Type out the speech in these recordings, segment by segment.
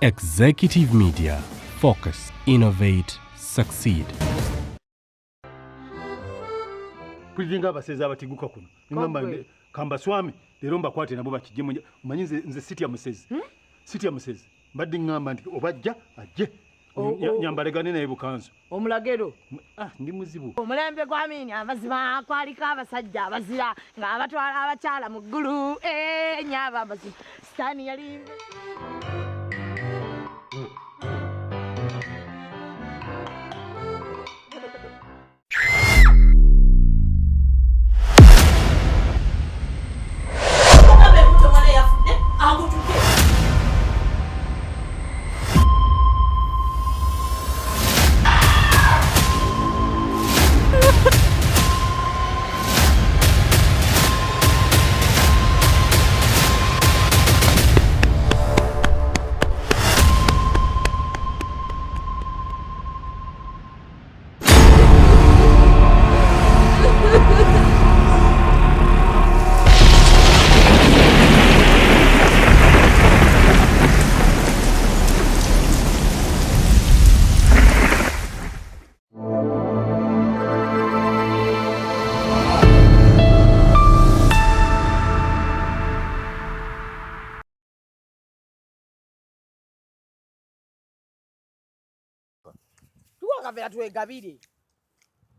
Executive Media. Focus, innovate, succeed. Tulinga abasezi abatiguka kuno. Ngamba kambaswame leero mbakwate nabo bakijje mu manyi nze sitya musezi. Sitya musezi. Mbadde ngamba nti obajja ajje. Nyambalegane naye bukanzu. Omulagero. Ah, ndi muzibu. Omulembe gwa Amini amazima kwaliko abasajja abazira ng'abatwala abakyala mu ggulu. Eh, nnyabo amazima. Sitaani yali Tuwa kavera twegabire.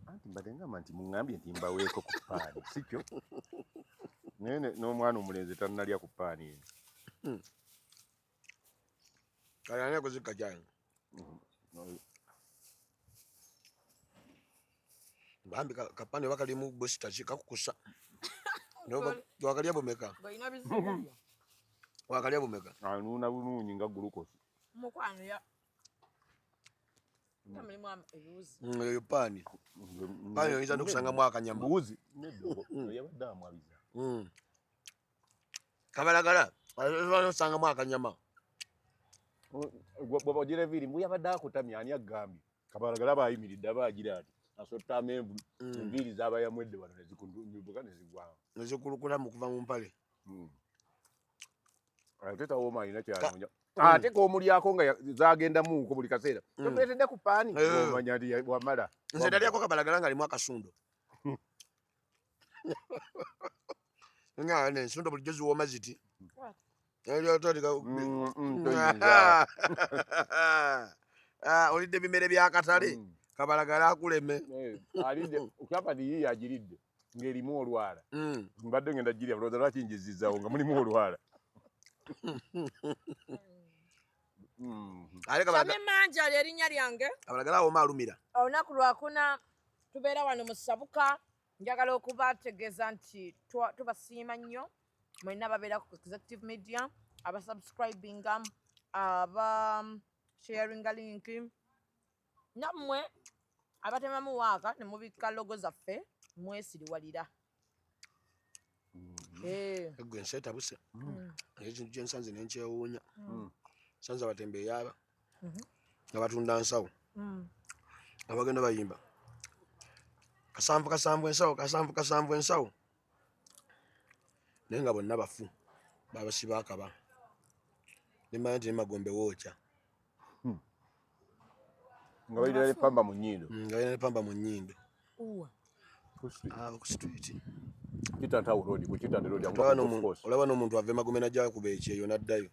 Anti mbadde ngamba nti muŋŋambye nti mbaweeko ku paani, si kyo? Naye n'omwana omulenzi tannalya ku paani eno. Kale ani akuzikka kyange? Bambi kapande oba kalimu busita ki kakukusa. Wakalya bumeka? Wakalya bumeka? Anuuna bulungi nga gulukosi. Mukwano ya Ebiwuzi. Eyo paani. Paani oyinza n'okusangamu akanyama. Buwuzi. Yabadde amwabiza. Kabalagala oyinza n'okusangamu akanyama. Bw'oba ogira eviiri mbu yabadde akutamye ani agambye? Kabalagala aba ayimiridde aba agira ati asotta amenvu enviiri z'aba yamwedde wano ne zikunyubuka ne zigwawo. Ne zikulukulamu okuva mu mpale. Ate tawooma alina ky'anoonya. Ate k'omulyako nga zagendamuuko buli kaseera. Tomuleetedde ku paani? Omanya nti wamala. Nze nalyako kabalagala ng'alimu akasundo. Nga n'ensundo bulijjo ziwooma ziti. Olidde bimere bya katale, kabalagala akuleme. Alidde kyapati yiiyo agiridde ng'erimu olwala. Mbadde ngenda girya bulowooza lwaki njizizaawo nga mulimu olwala. Sami Manja lye linnya lyange. Kabalagala awooma alumira. Olunaku lwakuna tubeera wano mu Ssabuka. Njagala okubategeeza nti tubasiima nnyo mwenna ababeera ku Executive Media, abasubscribinga, aba sharinga link, nammwe abatemamu waaka ne mubikka logo zaffe mwesiriwalira. Eggwe ensi etabuse. Ekintu kye nsanze ne nkyewuunya. Nsanze abatembeeyi aba nga batunda nsawo. Nga bagenda bayimba. Kasanvu kasanvu ensawo, kasanvu kasanvu ensawo. Naye nga bonna bafu, babasiba akaba. Ne mmanya nti ne magombe wookya. Nga balina ne pamba mu nnyindo. Nga balina ne pamba mu nnyindo. Uwa. Ku street. Kitanta road, ku Kitanta road, of course. Olaba n'omuntu ava e Magombe n'ajja akuba ekyeyo n'addayo.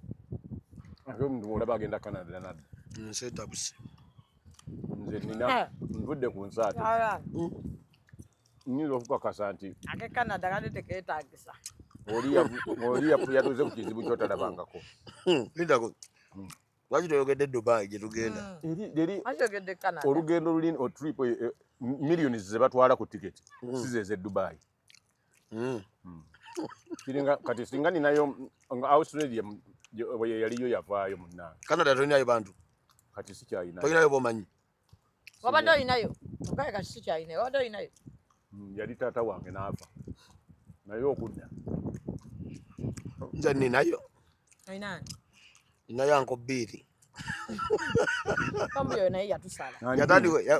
Ate omuntu olaba agenda Canada n'adda. Nsi etabuse. Nze nina nvudde ku nsaate. Nnyinza okukakasa nti ake Canada kati tekeetaagisa. Oli yatuuze ku kizibu ky'otalabangako. Lindako. Lwaki toyogedde Dubai gye tugenda? Eri Lwaki toyogedde Canada? Olugendo luli o trip millions ze batwala ku ticket si ze z'e Dubai. Kiringa kati singa ninayo nga Australia bwe yaliyo yavaayo munnange. Canada tolinayo bantu? Kati sikyalinayo. Tolinayo b'omanyi? Wabadde olinayo? Okaye kati sikyalinayo. Wabadde olinayo? Yali taata wange n'afa. Naye okudda. Nze ninayo. Olina ani? Ninayo Uncle Bill. Kambu yoyo naye yatusala.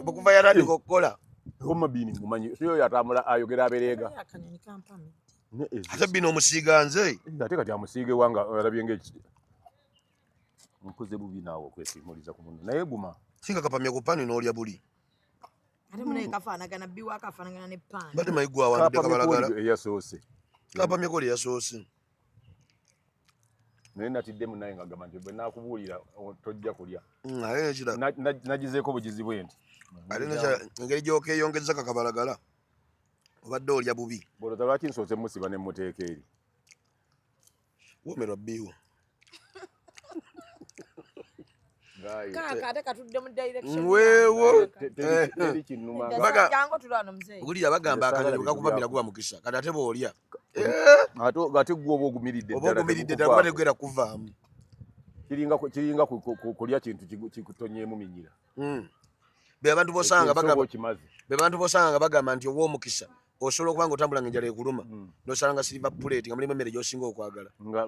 Okuva yatandika okukola. Homa Bini mumanyi. Siyo yatambula ayogera abereega. Naye akanyonyi kampamidde. Ate Bini omusiiga nze. Ate kati amusiige wanga alabye ng'ekiti. Nkoze bubi naawe okwesiimuliza ku munno, naye guma. Singa kapamye ku pani n'olya buli. Ate munaye kafaanagana biwa, kafaanagana ne paani. Mbadde manyi gwe awandudde kabalagala. Eyasoose. Kapamyeko oli yasoose. Naye natiddemu naye nga gamba nti bwe naakubuulira tojja kulya. Naye ekirala Nagizeeko bugizi bwe nti. Ate nekirala, engeri gy'okeeyongeza kakabalagala obadde olya bubi. Bw'olowooza lwaki nsoose musiba ne mmuteeka eri? Woomerwa bbiiwo. Kaaka ate katudde mu direction. Weewo. Teri kinnuma nga Jangu tuli wano muzeeyi. Wulira bagamba Nze saagala akanyonyi bwe kakuvamira bintu guba mukisa, kati ate bw'olya Ate gwe oba ogumiridde oba ddala ogumiridde ddala kuba tegukuvaako. tegwera kuvaamu. Kiringa kulya kintu kikutonyeemu minyira. Be abantu b'osanga Ekintu bagamba oba okimaze. Be bantu b'osanga nga bagamba nti ow'omukisa osobola okuba ng'otambula ng'enjala ekuluma n'osanga nga silver plate nga mulimu emmere gy'osinga okwagala. Nga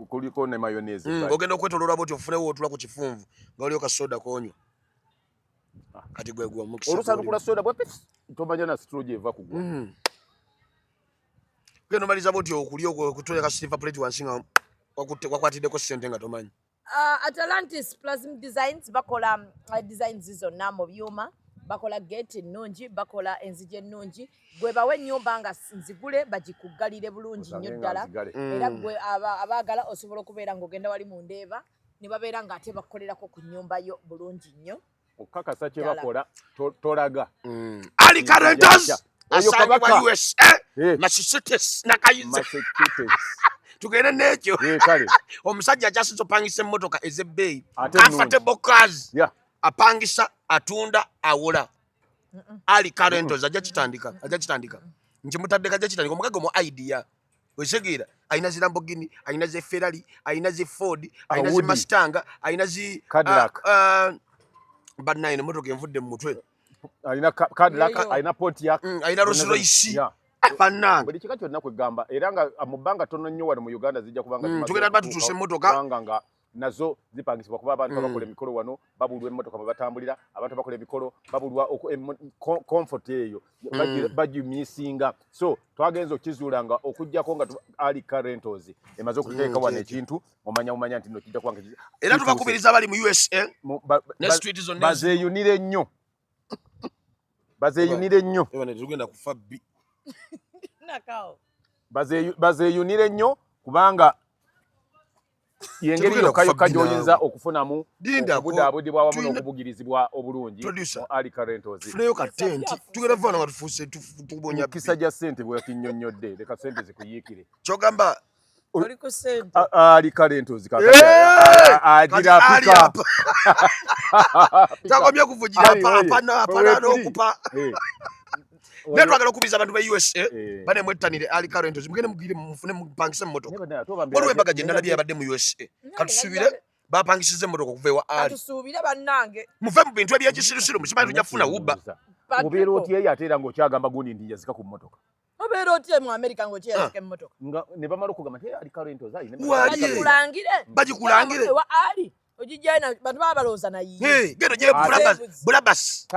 kuliko ne mayonnaise ebbali. Ng'ogenda okwetooloola bw'otyo ofunewo w'otuula ku kifunvu nga waliwo ka soda k'onywa. Kati gwe gwa omukisa Olusanukula gw'olimu. soda bwe pisi, tomanya na straw gy'eva kugwa. Genda omaliza bw'otyo okulya okutoleka ka silver plate wansi nga wakwatiddeko ssente nga tomanyi. Atlantis Plasm Designs bakola designs zonna mu byuma, bakola gate ennungi, bakola enzigi ennungi. Gwe bawe ennyumba nga nzigule bagikuggalire bulungi nnyo Osange nga ddala. nzigale. Era gwe abaagala osobola okubeera ng'ogenda wali mu ndeeba ne babeera ng'ate bakukolerako ku nnyumba yo bulungi nnyo. Okukakasa kye Ddala. bakola, tolaga. Ali Carenters Oyo asangibwa kabaka. USA, Massachusetts, Nakayiza. Massachusetts. Tugende n'ekyo. Kale. Omusajja akyasinze opangisa emmotoka ez'ebbeeyi. Ate ennungi. Comfortable cars. Apangisa, atunda, awola. Ali Carenters ajja kitandika, ajja kitandika. Nkimutaddeko ajja kitandika, omugagga omu idea. Otegeera, alina zi Lamborghini, alina zi Ferrari, alina zi Ford, alina zi Audi. Mustang, alina zi, Cadillac. Bannaye emmotoka envudde mu mutwe. Alina Cadillac, Yeyo. alina Pontiac. Alina Rolls Royce. Bannange. Buli kika kyonna kwegamba, era nga mu bbanga ttono nnyo wano mu Uganda zijja kubanga zimaze Tugenda tuba tutuuse okutuuka, emmotoka. kubanga nga nazo zipangisibwa kuba abantu abakola emikolo wano babulwa emmotoka mwe batambulira, abantu abakola emikolo babulwa comfort eyo, bagimisinga. So twagenze okukizuula nga okuggyako nga Ali Car Rentals emaze okuteeka wano ekintu, omanya nti nno kijja kuba nga Era kituuse. tubakubiriza abali mu USA ne street zonna bazeeyunire nnyo. Bazeeyunire nnyo. Eba ne tugenda kufa bbi. Nakao. Bazeeyunire nnyo kubanga yengeri Tetugenda yokka kufa yokka bbi gy'oyinza naawe. okufunamu Linda, okubudaabudibwa awamu tulina n'okubugirizibwa obulungi Producer. mu Ali Car Rentals. Tufuneyo ka tent. Tugenda kufa wano nga tufuuse tubonya bbi. Mukisa gya ssente bwe yakinnyonnyodde, leka ssente zikuyiikire. Ky'ogamba Oli ku ssente. Ali Car Rentals kakati agira Kati Ali apika. apa. Takomye kuvugira Ali, apa, oye. apa na, apa Oye, na tuli. n'okupa. Naye twagala okubiriza abantu ba USA bane mwettanire Ali Car Rentals. Mugende mugire mufune mupangise emmotoka. Naye bannange, ate oba mbeera Waliwo embaga gye mbeera nalabye yabadde mu USA. Katusuubire bapangisiza emmotoka okuva ewa Ali. Katusuubire bannange. Muve mu bintu ebyekisirusiru, musimanyi tujja kufuna Uber. Patrick. Obeera otya eyo ate era ng'okyagamba gundi nti njazika ku mmotoka? Obeera otya mu America ng'okyeyazika emmotoka? Nga ne bamala okugamba nti, Ali Car Rentals, ayi, ne Wali. Bagikulangire. Bagikulangire. Ewa Ali. Ogijjayo na bantu baba balowooza naye. Hey, genda ogyeyo Ate- Brabus. Brabus.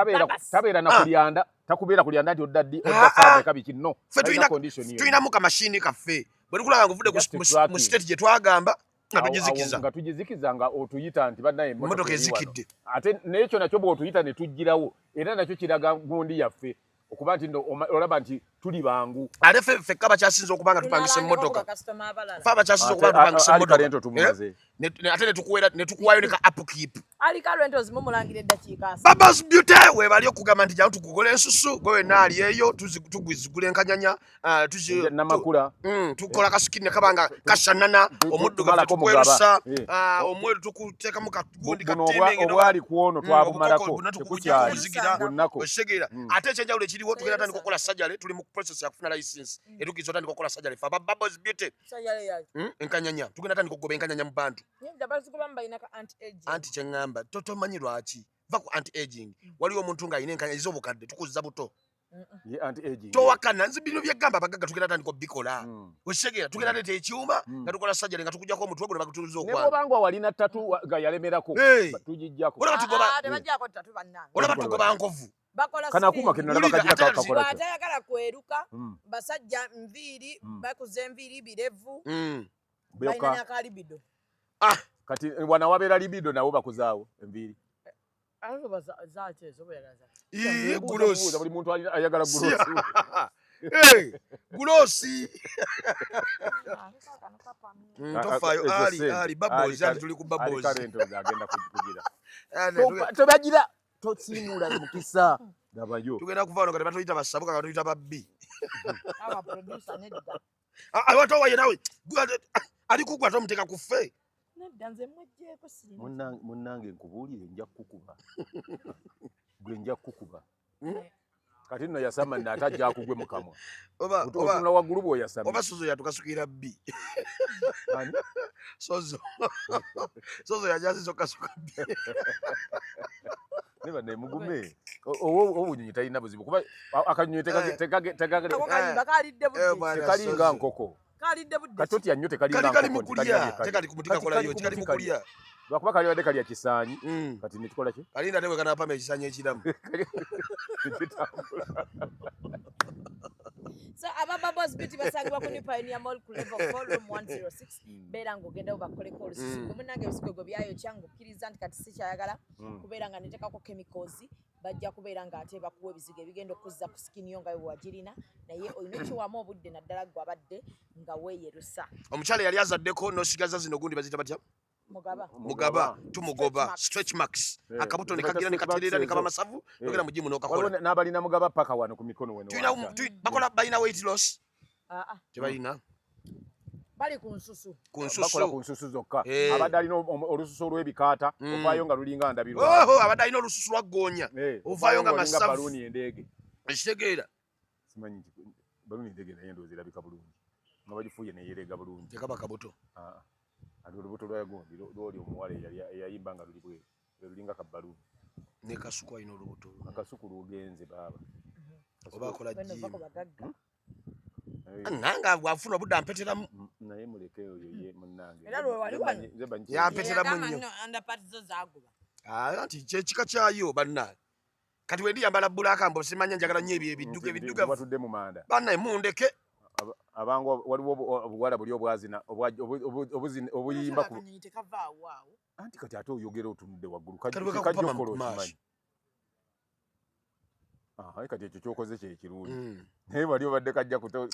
Tabeera na kulyanda, takubeera kulyanda nti odda ddi, odda saawa eka biki, no. Ffe Talina condition iyo. tulinamu kamashini kaffe. Bwe tukulaba ng'ovudde Just tracking. mu state gye twagamba, nga tugizikiza. Awo nga tugizikiza nga otuyita nti bannaye emmotoka Emmotoka eri wano. ezikidde. Ate n'ekyo nakyo bw'otuyita ne tugirawo, era nakyo kiraga gundi yaffe. Okuba nti no, olaba nti tuli bangu. Ate ffekka abakyasinze okuba nga tupangisa Tunalangako emmotoka. ku bakasitoma abalala. Ffe abakyasinze Ate okuba nga tupangisa Ali emmotoka. Karento tumumaze. Ate ne tukuwaayo ne ka upkeep. Ali Car Rentals mumulangira eddakiika asatu. Babas Beauty weebali okugamba nti jangu tukugole ensusu, gwe wenna ali eyo, tugwizigula enkanyanya, Namakula. Tukola ka skin ne kaba nga kashanana, omuddugavu Tumalako mugaba. tukwerusa, omweru tukuteekamu ka gundi ka Buno teaming, obwali ku ono twabumalako, obukoko bonna tekukyali. tukuzigira. Bunnako. Okitegeera? Ate ekyenjawulo ekiriwo, tugenda tandika okukola surgery, tuli mu process ya kufuna license. Etukkiriza otandika okukola surgery. Ffe aba Babas Beauty. Surgery yaki? Enkanyanya. Tugenda tandika okugoba enkanyanya mu bantu. Nyinza bazikuba mu balina ka anti-aging. Anti kye ŋŋamba, tomanyi lwaki. Va ku anti-aging. Waliwo omuntu ng'alina enkanya ez'obukadde, tukuzza buto. Ye anti-aging. Towakana, nze bino bye ggamba abagagga tugenda tandika obbikola. Okitegeera, tugenda leeta ekyuma, nga tukola surgery, nga tukuggyako omutwe gwo ne bagutuuza Ne okwange. bw'oba nga walina ttatu nga yalemerako, Hey! tugiggyako. Olaba tugoba- Tebaggyako ttatu bannange. Olaba tugoba nkovu. Bakola Kano akuuma speed. ke nalaba Wulira, kagira ate kakola ki? Bw'atayagala kweruka, basajja nviiri, bakuza enviiri, birevu, Byokka. balina n'akalibido. Kati wana wabeera libido nawo bakuzaawo enviiri. Ii, gulosi. Buli muntu ayagala gulosi. Hey, gulosi. Tofaayo ali ali bubbles ali tuli ku bubbles. Agenda kugira. Tobagira tosiimula mukisa. Dabayo. Tugenda kuva wano kati batuyita basabuka kati tuyita babbi. Aba producer nedda. Ah, watowa nawe. Ali kugwa tomuteeka ku ffe. Nedda nze mweggyeko sirina. Munnange nkubuulire nja kukukuba. Gwe nja kukukuba. Kati nno yasama nno ate ajja akugwe mu kamwa. Otunula waggulu bw'oyasama. Oba Sozo yatukasukira bbi. Sozo. Sozo yajaziza okukasuka bbi. Neba ne mugume. Obunyonyi talina buzibu kuba akanyonyi tekalinga nkoko. Katotya nnyo tekalinga nkoko. Tekali ku muti kakolayo, kali mu kulya. Lwakuba kali badde kalya kisaanyi kati ne kikola ki? Kalinda ate bwe kanaapama ekisaanyi ekiramu. So aba Bubbles Beauty basangibwa ku New Pioneer Mall ku level 4 room 106. Beera ng'ogendayo bakoleko olususu. Munnange ebisigo gwe byayokya ng'okkiriza nti kati sikyayagala kubeera nga neteekako chemicals, bajja kubeera ng'ate bakuwa ebizigo ebigenda okuzza ku skin yo nga bwe wagirina, naye olina okiwaamu obudde naddala ggwe abadde nga weeyerusa. Omukyala yali azaddeko n'osigaza zino gundi baziyita batya? Mugaba. Mugaba, tumugoba, stretch marks. Akabuto ne kagira ne katereera ne kaba masavu, nogera mu gym n'okakola. N'abalina mugaba paka wano ku mikono wano. Bakola balina weight loss? Tebalina. Bali ku nsusu. Ku nsusu. Bakola ku nsusu zokka. Abadde alina olususu olw'ebikaata, ovaayo nga lulinga ndabirwa. Oho, abadde alina olususu lwa ggoonya. Ovaayo nga masavu. Baluuni endeege. Ekitegeera. Simanyi baluuni endeege naye ndowooza erabika bulungi. Nga bagifuuye neyereega bulungi. Tekaba kabuto. Ati olubuto lwa gundi lw'oli omuwala eyayimba nga luli bweru, lulinga kabbaluuni. Ne Kasuku alina olubuto. Akasuku lugenze baaba. Oba akola gym. Nange bw'afuna obudde ampeteramu. Naye muleke oyo ye munnange. Era lwe wali wano. Yampeteramu nnyo. Underpants zo zaaguba. Anti kyekika kyayo bannange. Kati we ndiyambala bbulaaka mbu simanya njagala nnyo ebyo ebidduga ebiddugavu. Batudde mu manda. Bannaye mundeke. Abangu waliwo obuwala buli obwazina obuyimba ku anti kati ate oyogera otunudde waggulu kajja okukola okimanyi. Kati ekyo kyokoze kye kirungi. Naye wali obadde kajja kupima.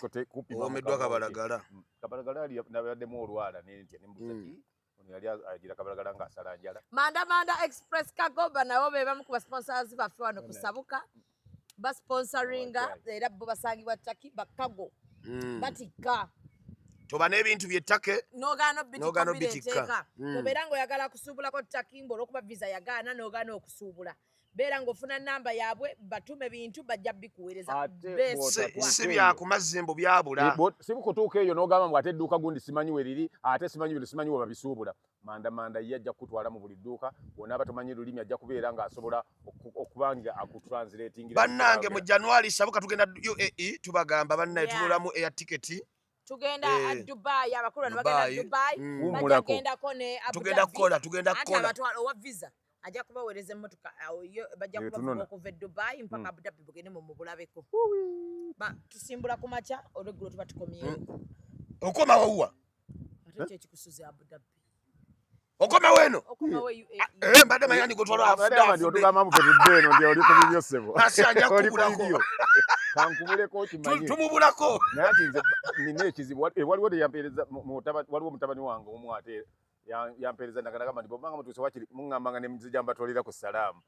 Owomeddwa kabalagala. Kabalagala ali nabaddemu olwala nentya ne mbuuza ki ono yali agira kabalagala ng'asala njala. Manda Manda Express Kagoba nabo be bamu ku basponsors baffe wano ku Sabuka. Basponsoringa era bo basangibwa Turkey bakago. Batikka. Toba n'ebintu by'ettake n'ogaana obitikka. Tobeera ng'oyagala kusuubulako Turkey ng'olwokuba visa yagaana n'ogaana okusuubula. Beera ng'ofuna namba yaabwe batume bintu bajja bikuweereza. Si byakumazzi mbu byabula. Si kutuuka eyo n'ogamba mbu ate edduuka gundi simanyi we liri ate simanyi bino simanyi we babisuubula. Manda Manda ye ajja kukutwala mu buli dduuka bw'onaaba tomanyi lulimi ajja kubeera ng'asobola okuba nga akutranslatingira. Bannange mu January Sabuka tugenda UAE tubagamba bannaye tubulamu air ticket. Tugenda Dubai, abakulu bano bagenda Dubai, bajja kugendako ne Abu Dhabi. Tugenda kukola. Abatwala owa visa ajja kubaweereza emmotoka bajja kubavuga okuva e Dubai mpaka Abu Dhabi bugende mu mubulabeko. Tusimbula ku makya olweggulo tuba tukomyewo. Okomawo wa? Ate ki ekikusuza Abu Dhabi? Okomawo eno? Okomawo UAE. Mbadde manyi ani gotwala afudde. Mbadde otugamba mbu ffe tudde eno nti oli ku bibyo ssebo. Asi ajja kukubulako. Kankubuleko okimanyi. Tumubulako. Naye ati nze nina ekizibu. Waliwo teyampeereza, waliwo mutabani wange omu ate yampeereza nagamba nti bw'obanga mutuuse wakiri muŋŋamba nga ne nzija mbatwalira ku salaamu.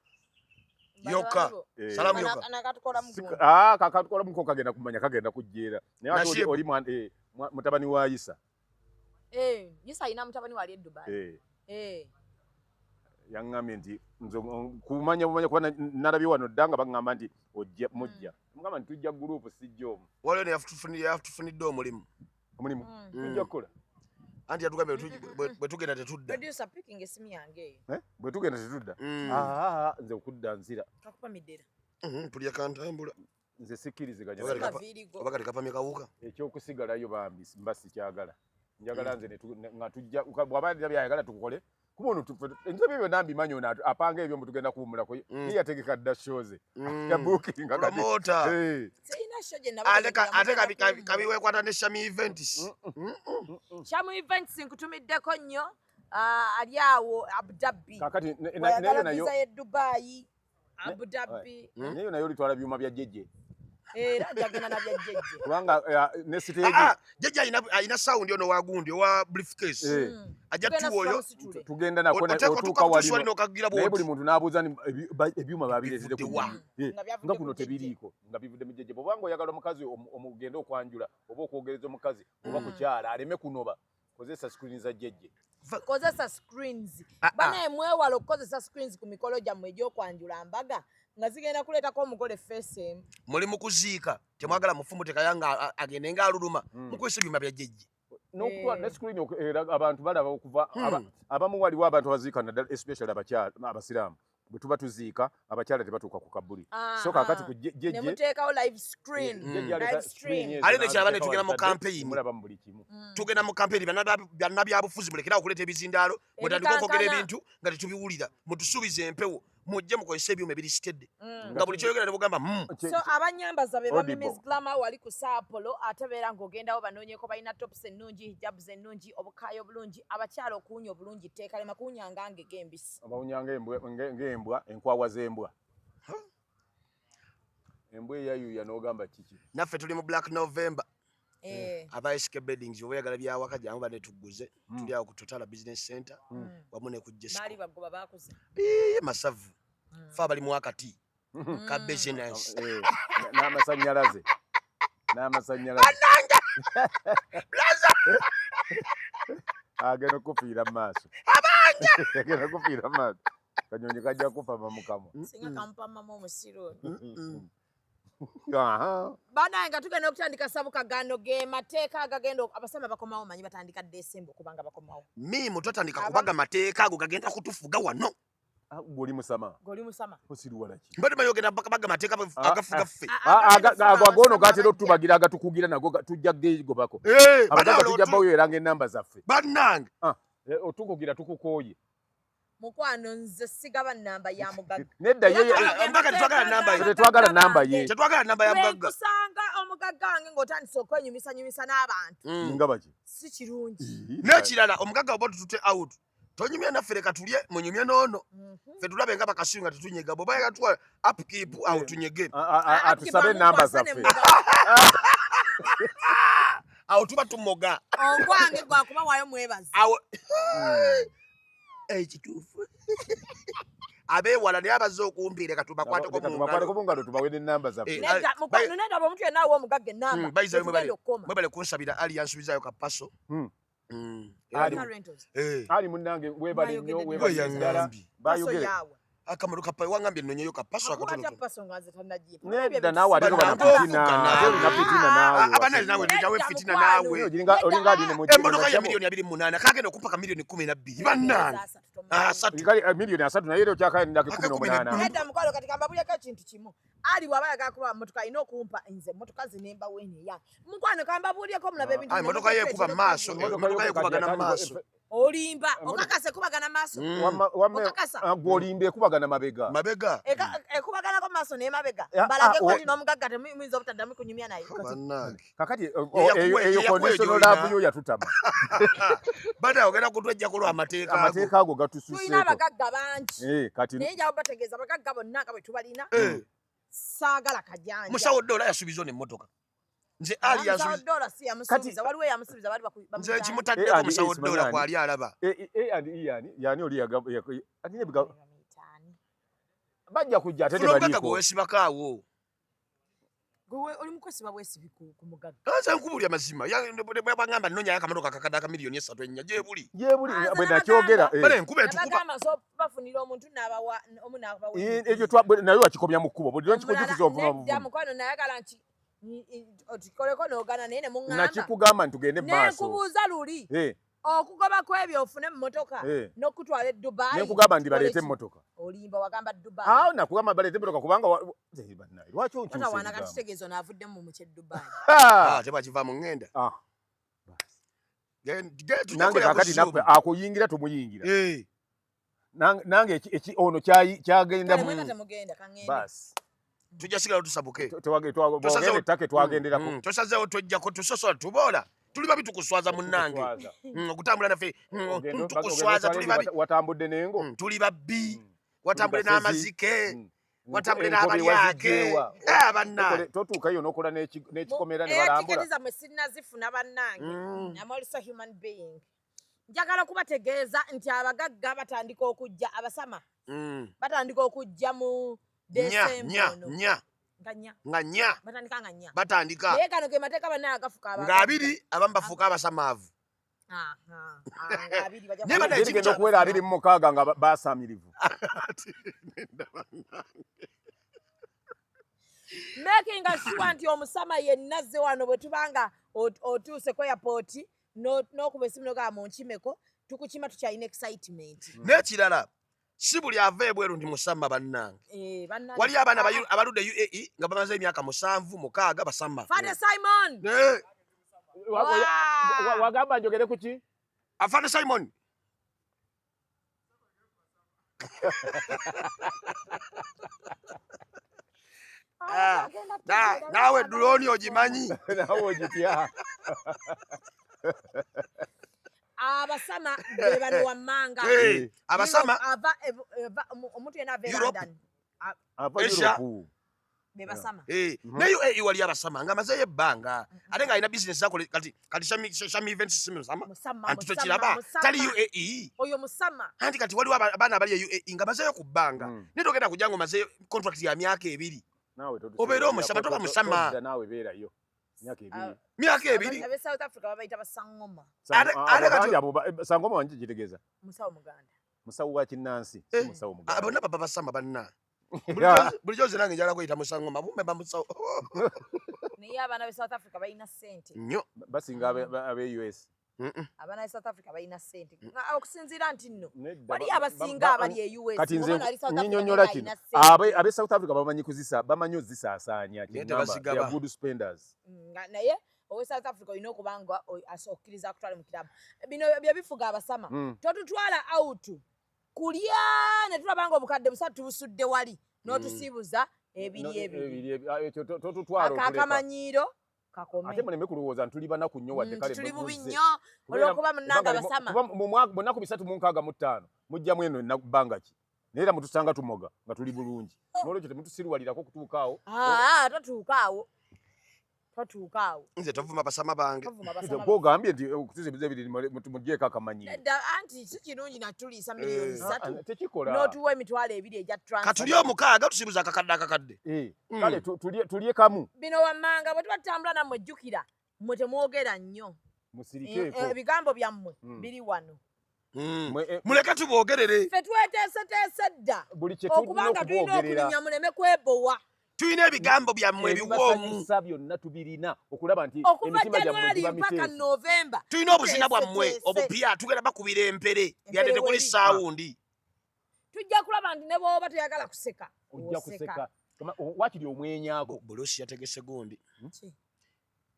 Yokka. Salaamu yokka. Kakatukola muko kagenda kumanya kagenda kujjeera. Naye ate oli mutabani wa Isa. Isa alina mutabani wali e Dubai. Yaŋŋambye nti nze kumanya bumanya kuba nalabye wano dda nga baŋŋamba nti ojja mujja. Mugamba nti tujja gurupu sijja omu. Waliwo ne yatufunidde omulimu. Omulimu? Tujja kukola. Anti yatugambye bwe tugenda tetudda. Producer picking esimu yange eyo. Bwe tugenda tetudda. Nze okudda nzira. Kakupamidde. Mpulira kantambula. Nze sikkiriziganya. Oba kati kapamye kawuka. Ekyokusigalayo bambi mba sikyagala. Njagala nze nga tujja bw'aba alina by'ayagala tukukole. Kuba ono nze ebyo byonna mbimanyi ono apanga ebyo mbu tugenda kuwummulako. Ye yategeka dda show ze. Yabuukinga kati. Promoter. Sirina show gye nabategekera. Ate kabiweekwata ne Shami Events. Shami Events nkutumiddeko nnyo. Ali awo Abu Dhabi. Kakati nayo Wayagala nayo visa ye Dubai, Abu Dhabi. Nayo nayo litwala byuma bya jjejje. Era jagenda na bya jjejje. Kubanga ne siteegi. Jjejje alina sound ono wa gundi owa briefcase. Ajja Tugenda tuwoyo. situle. Tugenda nako otuuka wali. N'okagira Naye buli bw'oti. muntu n'abuuza ni ebyuma babireetedde ku Bivudde wa? Nga byavudde Nga ku kuno jjejje. tebiriiko, nga bivudde mu jjejje. Bw'obanga oyagala omukazi omugende okwanjula oba okwogereza omukazi oba kukyala aleme kunoba, kozesa screen za jjejje. Kozesa screens. Banaye mwewale okukozesa screens ku mikolo gyammwe egy'okwanjula mbaga nga zigenda kuleetako omugole face emu. Muli mu kuziika, temwagala mufumu tekaya nga agende ng'aluluma, mukozesa ebyuma bya jjejje. N'okutwala ne screen era abantu balaba okuva abamu waliwo abantu abaziika naddala especially abakyala abasiraamu. Bwe tuba tuziika abakyala tebatuuka ku kabuli. So kaakati ku jjejje Ne muteekawo live screen. Jjejje aleeta Live screen stream. ezo Ate nekyaba ne n'aziteeka tugenda mu wali tadde, campaign. mulaba mu buli kimu. Tugenda mu campaign, bannabyabufuzi mulekerawo okuleeta ebizindaalo, mutandike okwogera Ebikankana. ebintu nga tetubiwulira, mutusuubize empewo, mujje mukozese ebyuma ebiri steady. Nga buli kyoyogera ne bugamba, So abanyambaza be Audible. Miss Glamour wali ku Saapolo, ate beera ng'ogendawo banoonyeeko, balina tops ennungi, hijabs ennungi, obukaayo obulungi, abakyala okuwunya obulungi, tteeka lema kuwunya nga ngege embisi. Abawunya ng'embwa, enkwawa z'embwa. Embwa eyayuya n'ogamba kiki? Naffe tuli mu Black November. Aba SK Beddings, oba oyagala byawaka jangu bane tuguze. Tuli awo ku Totala Business Center wamu ne ku Jesco. Baali bagoba baakuze. Ii, masavu. Fe abali mu wakati ka business. N'amasannyalaze. N'amasannyalaze. Blaza! Agenda okufiira mu maaso. Agenda okufiira mu maaso. Kanyonyi kajja kufa mamukamwa. Singa kampa mama omusiru ono. Aha. Banaye nga tugenda okutandika sabuka gano ge mateeka agagenda abasama bakomawo, manyi batandika December okubanga bakomawo. Miimu twatandika kubaga mateeka ago gagenda kutufuga wano. Gwe oli musama. Goli musama. Osiriwala ki? Mbadde manyi ogenda baga mateeka agafuga ffe. Ago agono gatera otubagira agatukugira nago tujja gegobako. Abagagga tujja baweeranga ennamba zaffe. Bannange. Otukugira tukukooye. Mukwano nze sigaba namba ya mugagga. Nedda ye Omugagga tetwagala namba ye. Tetwagala namba ye. Tetwagala namba ya mugagga. Nkusanga omugagga wange ng'otandise okwenyumisanyumisa n'abantu. Nga baki? Si kirungi. N'ekirala omugagga oba tutute out. Tonyumya naffe leka tulye munyumye n'ono. Ffe tulabe nga bakasiru nga tetunyega. Bw'oba oyagala tuwa upkeep awo tunyege. Atusabe ennamba zaffe. Awo tuba tumoga. Ogwange gwakuba waayo mwebaza. Awo ekituufu. Abeewala naye abazze okumpi leka tubakwateko mu Tubakwateko ngalo. mu ngalo tubawe n'ennamba zaffe. Nedda mukwano nedda bwe omuntu yenna awa omugagga ennamba. Bayiza Tetugenda okukoma. mwebale kunsabira Ali yansubizaayo ka paso. Ali. Rentals. Ali munnange weebale nnyo Mwayogedde weebale Gwe ddala. yaŋŋambye. Paso Bayogere. yaawe. Akamotoka pa wangambye nnonyeyo ka paso Akuwa atya akatonotono. paso nga nze tannagipa. Nedda naawe ate toba na Bannange fitina. ofuga Ate olina naawe. fitina naawe. Abana naawe tujjawo Nedda fitina mukwano. naawe. Olinga ali ne mu Emmotoka ya miliyoni 28 kagenda okumpa ka miliyoni 12 bannange. Asatu. Kale miliyoni 30 naye era okyakalinako Ake 18. Nedda mukwano kati kambabuleko ekintu kimu. Ali bw'aba ayagala kuba mmotoka alina okumpa nze mmotoka zinemba weeno eyange. Mukwano kambabuulireko mulabe ebintu. Emmotoka ye ekuba mu maaso. Emmotoka ye ekubagana mu maaso. Olimba okakasa ekubagana maaso. Okakasa. Gw'olimba ekubagana mabega. Mabega. Ekubaganako maaso n'emabega. Mbalageko nti n'omugagga temuyinza obutaddamu kunyumya naye. Bannange. Kakati Ye eyo yakuwa conditional gy'olina. love yo yatutama. Bada ogenda kutwejjako lwa amateeka ago. Amateeka ago Tulina gatususeeko. abagagga bangi. Kati Naye njawo bategeeza abagagga bonna nga bwe tubalina. Saagala kajanja. Musawo Dola yasuubiza ono emmotoka. Nze Ali Musawo yansuubiza. Dola si yamusuubiza waliwo eyamusuubiza bali Nze bamutaano. kimutaddeko And Musawo E, Dola simanyi kwali alaba. A and E yani yani oli alina Bamuyita ani? bajja kujja ate Funa omugagga tebaliiko. gwe weesibako awo. Gwe oli mukwesiba bwesibi ku mugagga. Nze nkubuulira mazima. Bwangamba nnonyayo akamotoka kakadde aka miliyoni 3 4 gyebuli. Gyebuli Ah, bwe nze nakyogera. Bale enkuba etukuba. Nabagamba so bafunira omuntu n'abawa omu n'abawa. Ekyo naye wakikomya mu kkubo buli lwekikujukiza ovuma Nedda buvuma. mukwano nayagala nti otukoleko n'ogaana naye ne muŋŋamba. Nakikugamba nti tugende mu maaso. Nenkubuuza luli okugoba kw'ebyo ofune emmotoka n'okutwala e Dubai. Nenkugamba nti baleete Tukole ki? emmotoka. Olimba wagamba Dubai. Awo nakugamba baleete emmotoka kubanga bannange, lwaki onkyusa Totawaana ebigambo? kati kitegeeza ono avuddemu mu ky'e Dubai. Ha! Ah, tebakiva mu ŋŋenda. Ah. Tujja Nange kukolera ku kakati Zoom. naffe akuyingira tumuyingira. Nange ono kyagenda Kale mu mwena temugenda kaŋŋende. Basi. Tujja sigala tusabuke. Bwogenda ettaka twagenderako. Tosazeewo twejjako tusosola tuboola. Tuli babi, tukuswaza munnange. Tukuswaza. Okutambula naffe tukuswaza, Ogenda tuli babi. Watambudde n'engo. Tuli babbi. Watambule Tuli basezi. n'amazike. Watambule Enkobe n'abalyake. wazigyewa. Eh, bannange. Totuukayo n'okola n'ekikomera ne Era balambula. tiketi zammwe sinnazifuna bannange. I'm also human being. Njagala kubategeeza nti abagagga batandika okujja, abasama batandika okujja mu Nya December nya ono. nya. Nga 4. Nga 4. Batandika nga 4. Batandika. Naye gano ge mateeka bannange agafuka abagagga. Nga 20 abamu bafuuka abasamaavu. Aha, ah, nga 20 bajja Naye kuba- bannange Zirigenda okuwera 26 nga basaamirivu. Making sure nti omusama yenna azze wano, bwe tubanga otuuse ku airport n'okuba esimu nogamba munkimeko, tukukima, tukyalina excitement. N'ekirala, si buli ava ebweru nti musama bannange. Eh, bannange. Waliyo abaana abaludde UAE nga bamaze emyaka 7, 6 basama. Fade Simon. Wagamba njogere ku ki? Afande Simon. Ah, Naawe drone ogimanyi. Naawe ogitya. Abasama be bano wammanga. Eh, abasama. Ava omuntu yenna ava e Europe. London. Ava Asia. Europe. Be basama. Eh, ne UAE wali abasama nga amazeeyo ebbanga ate ng'alina bizinesi akola kati Shami Events si musama. Musama, Anti musama, tokiraba musama. tali UAE. Oyo musama. Anti kati waliwo abaana abali e UAE nga bazeeyo ku bbanga, naye togenda kujja nga omazeeyo contract ya myaka 2. Naawe totuseera. Obeera omusama, toba musama. Todda naawe beerayo. Myaka 2. Myaka 2. Abe South Africa babayita basangoma. Ate kati- Ate abo sangoma wangi kitegeeza. Musawo muganda. Musawo wa kinnansi, si Eh, musawo muganda. Bonna baba basama banna. Bulijjo nze nange njagala kweyita musangoma bumbe ba musawo. Naye abaana be South Africa balina ssente. Nnyo. Basinga abe US. Abaana be South Africa balina ssente. Okusinziira nti nno Nedda, wali abasinga abali e US. Kati nze Omwana ali South Africa nnyonnyola naye kino. alina ssente. Abe South Africa bamanyi kuzisa, bamanyi ozisaasaanya. Naye Kyengamba, tebazigaba. they are good spenders. Naye owe South Africa olina okuba nga okkiriza akutwale mu kirabu. Bino bye bifuga abasama. Totutwala out kulya ne tulaba nga obukadde 3 tubusudde wali n'otusiibuza 2 2. Ebiri ekyo totutwala otuleka. Akamanyiiro kakome. Ate muleme kulowooza nti tuli banaku nnyo wadde kale Tuli bubi muzze. nnyo olw'okuba munnange abasama. Kuba mu nnaku 365 mujjamu eno bbanga ki? Naye era mutusanga tumoga nga tuli bulungi. N'olwekyo temutusiruwalirako kutuuka awo. Ah, totuuka awo. Totuuka awo. Nze tovuma basama bange. Tovuma basama. Gw'ogambye nti okutuusa ebizibu ebiri muggyeko akamanyiiro. Nedda, anti si kirungi natuliisa miliyoni 3. Tekikola. N'otuwa 20,000 egya transfer. Katulye 6 tusibuza akakadde akakadde. Kale tulye kamu. Bino wammanga bwe tuba tutambula nammwe jjukira mmwe temwogera nnyo. Musirikeeko. Ebigambo byammwe biri wano. Muleke tuboogerere. Ffe tweteeseteese dda. Buli kye tulina Okubanga tulina okuboogerera. okulinnya muleme kwebowa. Tulina ebigambo byammwe ebiwoomu. Ebibasanyusa byonna tubirina okulaba nti Okuva emitima gyammwe January giba mpaka miteefu. November. Tulina obuzina bwammwe Tuteeseteese. obupya, tugenda bakubira empere. Empere Yadde tekuli weri. saawundi. Tujja kulaba nti ne bw'oba toyagala kuseka, Ojja oseka. kuseka. Waakiri omwenyaako. Bulusi yategese gundi. Ki?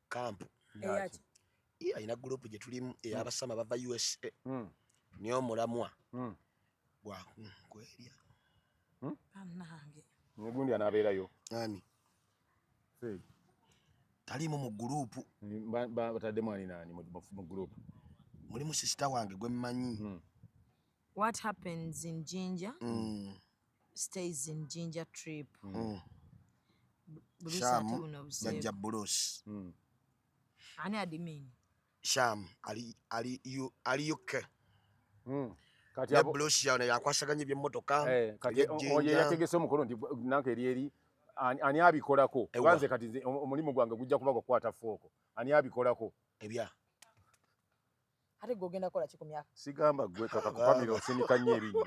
Kampu. Eyaki? Ye alina gurupu gye tulimu ey'abasama bava USA. Niye omulamwa. Gwa kwerya. Bannange. Gundi anaabeerayo. Ani? Taliimu mu gurupu. Bataddemu ani naani mu gurupu? Mulimu sisita wange gwe mmanyi. What happens in Jinja stays in Jinja trip. Bruce Shamu, ate buno obuseegu. Jajja Bruce. Ani admin? Sham ali UK. Kati Ne abo Bruce yano yakwasaganya eby'emmotoka. Kati eby'ejjinja. oyo yategese omukolo nti nanka eri eri ani abikolako? Ewa. Kuba nze kati nze omulimu gwange gujja kuba gwakukwata fooko. Ani abikolako? Ebya. Ate gwe ogenda kukola ki ku myaka? Sigamba gwe kaka kupamira osinika nnyo ebinnyo.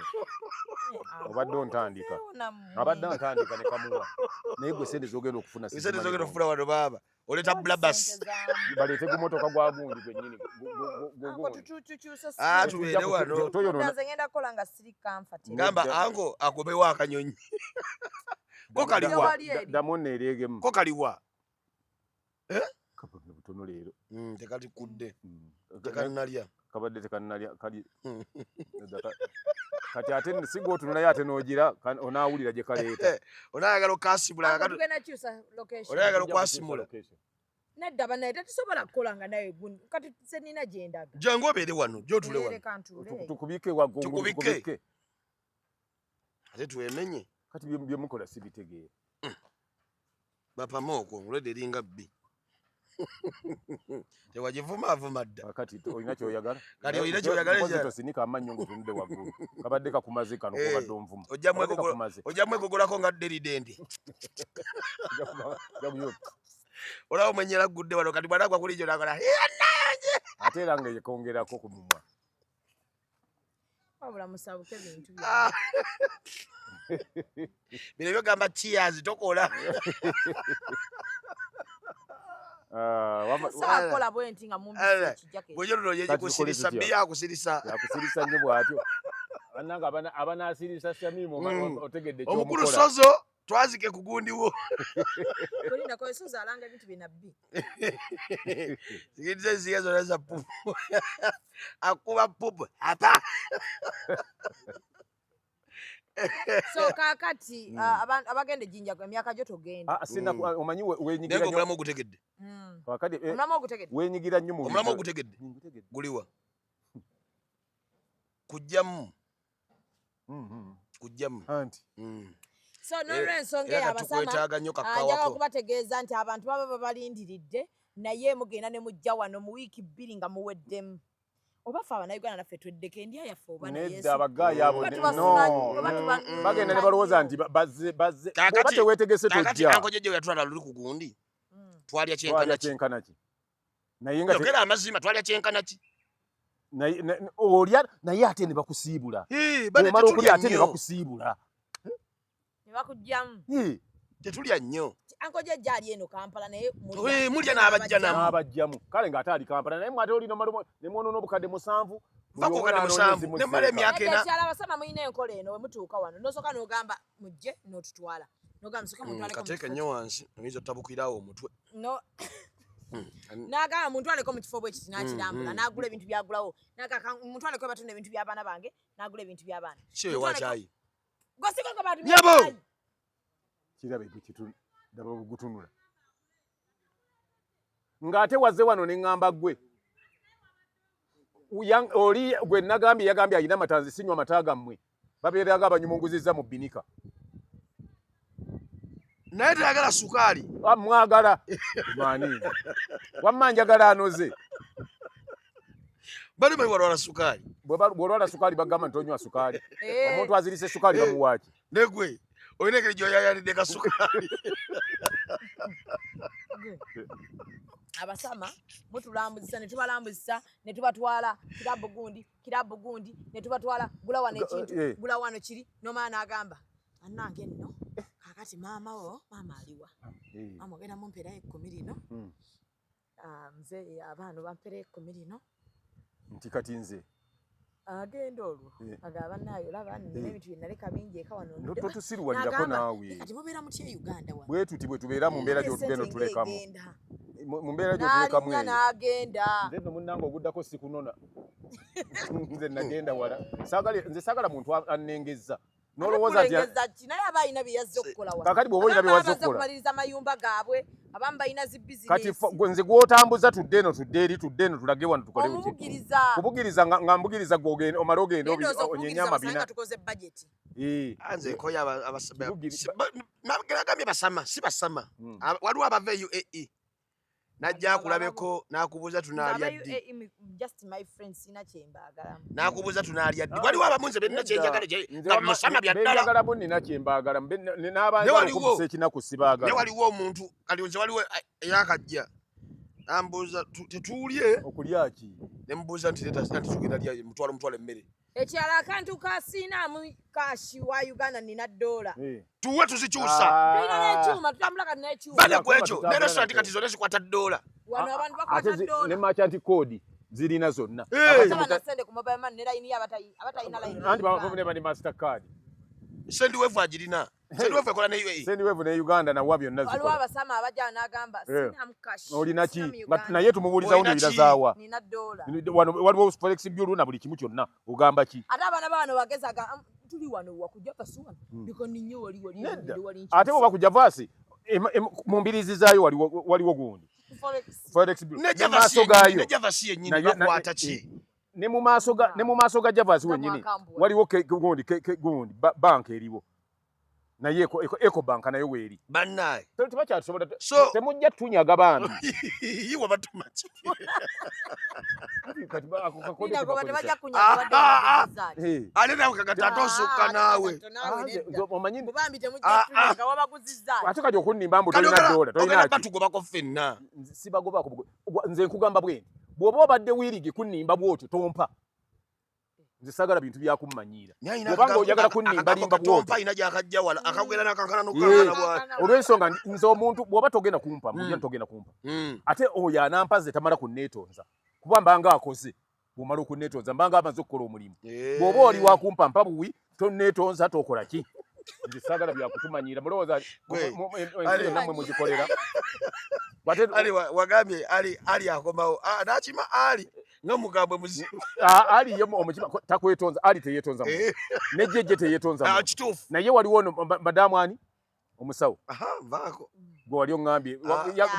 Obadde ontandika. Abadde antandika ne kamuwa. Naye gwe ssente z'ogenda okufuna Ssente sizimanyi z'ogenda bulungi. okufuna wano baaba. Oleeta Brabus. Baleete gumotoka gwa gundi gwennyini. Anko tukyuse Ah, siri. tubeere wano. Toyonoona. Nze ngenda kukola nga siri comfortable. Ngamba anko agobewo akanyonyi. Ko kaliwa. Wali eri. Ddamu nno eryegemu. Ko kaliwa. Kabadde butono leero. Tekalikudde. Tekanalya. Kabadde tekanalya kali. Kati ate si gw'otunulayo ate n'ogira onaawulira gye kaleeta. Onaayagala okkaasibula Anko tugenda kyusa location. Onaayagala okwasimula. Nedda banaye tetusobola kukola nga naye gundi kati senina gyendaga. Jangu obeere wano, gy'otuule wano. Leka ntuule. Tukubike waggulu, Tukubike. tukubike. Ate twemenye. Kati bye mukola sibitegeera. Bapama okwo, olwedde eringa bbi. Tewagivumaavuma dda. Kati olina ky'oyagala? Kati olina ky'oyagala Mpozi ekirala? tosinika amannyo ng'otunudde waggulu. Kabadde kakumaze kano Eh, kobadde onvuma. ojja Kabadde mwegogolo- kakumaze. Ojja mwegogolako nga dderidende. Ojja kuba- ojja kuba- Olaba omwenyera gudde wano kati bw'anagwa kuli gyo n'akola, Ate era nga yekongerako ku mumwa. Wabula musabuke bintu Ah. byange. Bino byogamba cheers tokola. Ah, Sobola kukola bwe nti nga mumbise Eh, ekijja ke. Bw'ojja luno Kati yegikusirisa, tukole tutya? bbi yakusirisa. Yakusirisa nnyo bw'atyo. Bannange abanaasirisa Shamimu otegedde Omukulu ky'omukola. Sozo twazike ku gundi wo. Kulinda kwa Sozo alanga ebintu bye nabbi. Zigiriza ensiga zonna za pupu. Akuba pupu. Apa. So kaakati, abagenda ejjinja emyaka gyo togenda. Ah, sina omanyi weenyigira Naye nnyo. ng'omulamu ogutegedde. Kaakati, Omulamu ogutegedde. weenyigira nnyo mu Omulamu bintu. ogutegedde. Ngutegedde. Guliwa. Kujjamu. Kujjamu. Anti. So n'olw'ensonga Era eyo kati abasama, tukwetaaga nnyo njagala kakawako. okubategeeza nti abantu baba babalindiridde naye mugenda ne mujja wano mu wiiki 2 nga muweddemu. Oba ffe Abannayuganda naffe tweddeko endya yaffe oba naye Nedda Yesu. abagaayi abo Oba ne- tubasuna- no. oba tuba- Bagenda ne balowooza nti bazze, bazze. Kaakati- Bw'oba teweetegese Kaakati tojja. anko jjajja we yatwala luli ku gundi. Twalya Twalya kyenkana ki? kyenkana ki? Naye nga te- Yogera amazima, twalya kyenkana ki? naye, olya naye ate ne bakusiibula. Eh, bane Bw'omala tetulya okulya ate ne nnyo. bakusiibula. Ne bakuggyamu. Eh. Tetulya nnyo. Anko jjajja ali eno Kampala naye mulya. Eh, mulya n'abajja namu. N'abajjamu. Kale ng'ate ali Kampala naye mwate oli nomala ne mwonoona obukadde 7. Va ku Buli omu bukadde n'anoonya 7, ezimu ne mmala zireka. emyaka ena. Ekyalo abasama mulina enkola eno we mutuuka wano n'osooka n'ogamba mujje n'otutwala. N'ogamba musooke muntwaleko mu Kateeke kifo nnyo wansi, oyinza otabukirawo omutwe. No. N'agamba muntwaleko mu kifo bwe kiti n'akirambula, n'agula ebintu by'agulawo. N'agamba muntwaleko batunda ebintu by'abaana bange, n'agula ebintu by'abaana. Si oyo wa kyayi. Gosiko nga bantu Nyabo! bya kyayi. Kirabe bwe kitu, ndaba bwe gutunula. Ng'ate wazze wano ne ŋŋamba ggwe. Oli gwe nagambye yagambye alina amata, nze sinywa mata gammwe. Babeeranga abanyumunguzizza mu bbinika. Naye teyagala sukaali. Ah, mwagala. Maani? Wamma njagala anoze. Bali bali walwala sukaali. Bw'olwala sukaali bagamba nti tonywa sukaali. Eh. Omuntu azirise sukaali bamuwa ki? Negwe, olina engeri gy'oyayalidde ka sukaali. Abasama mutulambuzisa ne tubalambuzisa ne tubatwala kirabu gundi, kirabu gundi, ne tubatwala gula wano ekintu, gula wano kiri, n'omwana n'agamba, annange nno, kaakati maama wo, maama aliwa? Maama ogenda mumpeerayo 10 lino. Ah, nze abaana bampeerayo 10 lino. Nti kati nze. Agenda olwo. Agamba bannaayo olaba nina ebintu bye naleka bingi eka wano. No, totusiruwalirako N'agamba, naawe. Kati mubeera mutya e Uganda wano? Bwe tuti bwe tubeera mu mbeera Ssente gy'otugenda otulekamu. ng'egenda. Mu mbeera gy'otulekamu N'alinnya eyo. n'agenda. Nze nno munnange oguddako sikunona. Nze nagenda wala. Nze saagala muntu annengezza. N'olowooza nti Kulengeza ki? Naye aba alina bye yazze okukola wano. Kaakati bw'oba olina bye Abamu wazze bazze okukola. kumaliriza amayumba gaabwe, abamu balina zi bizinesi. Kati gwe nze gw'otambuza tudde eno, tudde eri, tudde eno, tulage wano tukole biki? Omubugiriza. Kubugiriza nga mbugiriza gwe ogende, omale ogende Ndowooza onyenye okubugiriza amabina. basanga tukoze budget. Ah, nze nkoye Kibugiri- nagambye basama, si basama. Waliwo abava e UAE. Najja akulabeko, n'akubuuza tunaalya Nze aba ddi. UAE, just my friend, sina kye mbaagalamu. N'akubuuza tunaalya ddi. Waliwo abamu nze benna kye njagala, kye- Nze nga wamma musama bya ddala. benjagalamu nnina kye mbaagala, mbe n'abanjagala Ne waliwo- okukusa ekinaku sibaagala. Ne waliwo omuntu, kati nze waliwo eyakajja. Ambuuza, tetuulye? Okulya ki? Ne mubuuza nti leeta nti tugenda lya mutwalo, mutwalo emmere. Ekirala akantu ka siinaamu kaashi wa Uganda nina ddoola. Tuwe tuzikyusa. Tulina n'ekyuma, tutambula kati n'ekyuma. Bane ku ekyo, Tutambula ne restaurant nakyo. kati zonna zikwata ddoola. Wano abantu bakwata Ate ddoola. ne merchant code zirina zonna. Abasaba na ssente ku mobile money ne line ye abatayina line Anti ya baba Uganda. ne bali Mastercard. Sendwave agirina. Sendwave ekola ne UAE. Sendwave ne Uganda nawa byonna Waliwo zikola. abasama abajja n'agamba, Sina cash. Olina ki? Sina mu Nga Uganda. naye tumubuulizawo Olina ndowooza ki? zaawa. Nina ddoola. Wano waliwo forex bureau na buli kimu kyonna. Ogamba ki? Ate abaana ba wano bagezi aga, tuli wano wakujja pasi wano. Ndiko ninyo wali wali Nedda. wali wali Ate bw'oba kujja vaasi, mu mbiriizi zaayo waliwo gundi. Forex Bureau. Ne maaso gaayo. Ne Javas yennyini bakwata ki? Ne mu maaso ga ne mu maaso ga Javas wennyini waliwo gundi gundi bank eriwo. Naye Eco Bank nayo weeri. Bannaye. Tebakyasobola temujja tunyaga bambi. Iwe batuma ki? Ate nawe kagati ate osukka naawe. Ate kati okunnimba mbu tolina dola tolina ki? Batugobako ffenna. Sibagobako nze nkugamba bwe nti bw'oba obadde wiirigi kunnimba bw'otyo tompa. Nze saagala bintu bya kummanyiira. Bw'obanga oyagala kunnimbalimba bw'otyo. Alina gy'akajja wala akagwera n'akankana n'okukankana bw'atyo. Olw'ensonga nze omuntu bw'oba togenda kumpa mujja togenda kumpa. Ate oyo anampa nze tamala kunneetonza kuba mbanga akoze bw'omala okunneetonza mbanga amaze okukola omulimu. Bw'oba oli wa kumpa mpa buwi tonneetonza tokola ki? Nze saagala bya kutumanyiira mulowooza ensi yonna mmwe mugikolera. Ali wagambye Ali akomawo n'akima Ali nga mugambwe muzibu. Ali ye omukima takwetonza Ali teyeetonza ne jjejje teyeetonza. Kituufu. Naye waliwo ono madamu ani omusawo. Vaako. Gwe wali oŋŋambye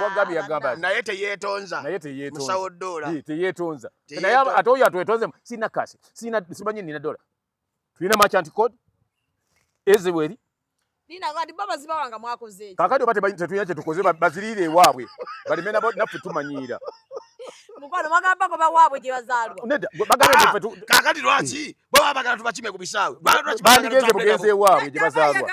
wagambye yagamba naye teyeetonza. Naye teyeetonza. Musawo dola. Teyeetonza. Naye ate oyo atwetonze sirina kaasi sirina simanyi nina dola. Tulina merchant code ezeweri. Kakati oba tetulina kye tukoze baziriire ewaabwe baleme naffe tumanyiira. Mukwano mwagambako bawaabwe gye bazaalwa. Nedda bagambye ffe kakati lwaki bo baagala tubakime ku bisaawe. Bandigenze bugenze ewaabwe gye bazaalwa.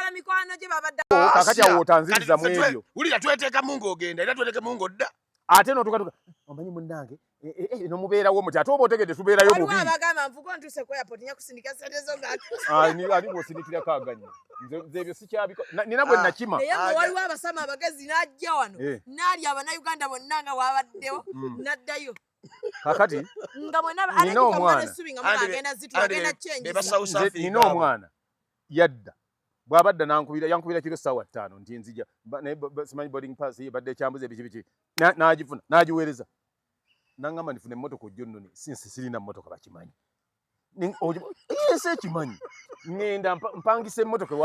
Kakati awo otanziriza mu ebyo. Wulira tweteekamu ng'ogenda era tweteekemu ng'odda. Ate n'otuukatuuka omanyi munnange nomubeerawo muti ate oba otegedde tubeerayo bubi. Waliwo abagamba nvuga ntuuse ku airport nja kusindika ssente zo nga ani gw'osindikirako agannyo. Nze ebyo sikyabiko nina bwe nakima. Naye nga waliwo abasama abagezi n'ajja wano n'alya Abannayuganda bonna nga bw'abaddewo n'addayo. Kakati nga mwenna nina omwana nina omwana yadda bw'abadda n'ankubira yankubira kiro ssaawa ttaano nti nzija naye simanyi boarding pass ye badde ekyambuza ebiki biki n'agifuna n'agiweereza n'angamba nifuna emmotoka ojja onnone sinsi sirina mmotoka bakimanyi ensi ekimanyi ŋŋenda mpangisa emmotoka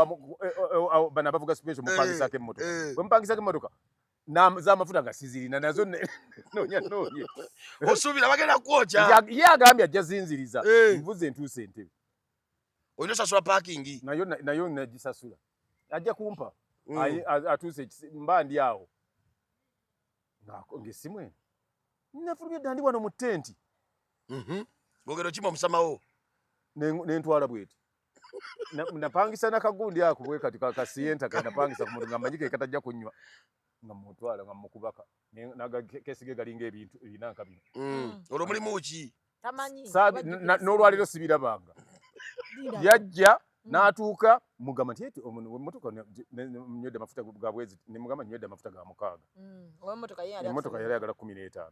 bano abavuga special mupangisaako emmotoka bwe mupangisaako emmotoka z'amafuta nga sizirina nazo noonya noonye osuubira bagenda kwokya ye agambye ajja zinziriza nvuze ntuuse entebe olina osasula parking nayo nagisasula ajja kumpa atuuse mba ndi awo ng'essimu eno nafulumye dda ndi wano mu ttenti ng'ogenda okima omusamawo nentwala bweti napangisa nakagundi ako bwe kati kasiyenta ke napangisa ku muntu nga mmanyi ke katajja kunywa nga mutwala nga mukubaka nakesige galinga ebintu ebinanka bino olwo mulimu ki n'olwaleero sibirabanga yajja n'atuuka mugamba nti emmotoka nywedde amafuta ga bwezi ne mugamba nywedde amafuta ga 6 emmotoka yali ayagala 15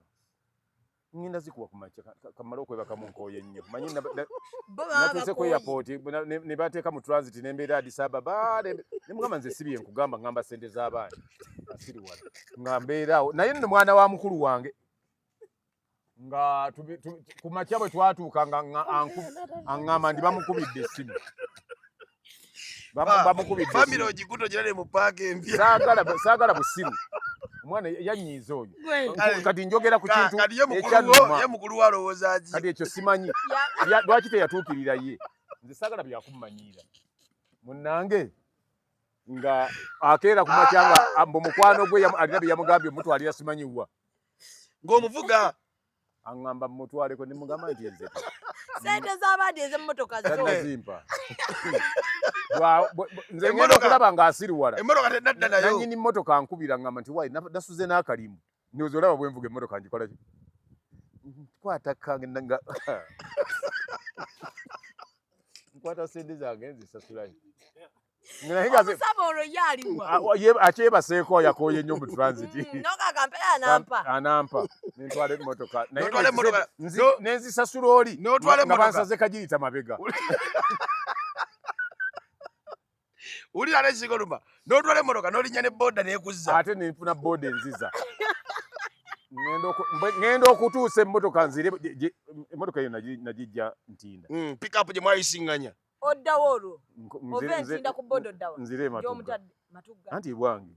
ngenda zikuwa ku makya kamale okwebakamu nkooye nnyo manyi natuuse ku airport ne bateeka mu transit ne mbeera Addis Ababa ne mugamba nze sibye nkugamba ngamba ssente z'abaana asiri wala nga mbeera awo naye nno mwana wa mukulu wange nga ku makya bwe twatuuka nga aŋŋamba ndi bamukubidde essimu bamukubidde famire ogiguto girale mu paaka empya saagala busiru omwana yanyiiza oyo kati njogera ku kintu ekyannuma ye mukulu we alowooza ki kati ekyo simanyi lwaki teyatuukirira ye nze saagala byakummanyiira munnange nga akeera ku makya nga mbu mukwano gwe alina bye yamugambye omutwalira simanyi wa ng'omuvuga aŋŋamba mumutwaleko ne mugamba nti nze ssente z'abandi ez'emmotoka zo zimpa nze ngenda okulaba ng'asiriwala emmotoka tennadda nayo nannyini mmotoka ankubira ŋŋamba nti wayi nasuze n'akalimu ndowooza olaba bwe nvuga emmotoka ngikola ki nkwata kange nga nkwata ssente zange nzisasulayo Omusaba olwo ye aliwa akyebaseeko yakooye nnyo mu transit anampa nentwala emmotoka nenzisasula oli nga bansaze kagiyita mabega wulira nekikoluma n'otwala emmotoka n'olinnya ne boda n'ekuzza ate nenfuna boda enziza ngenda okutuusa emmotoka nzire emmotoka eyo nagijja Ntinda pickup gye mwayisinganya oddawo olwo ova Entinda ku boda oddawa nzire Matugga anti bwange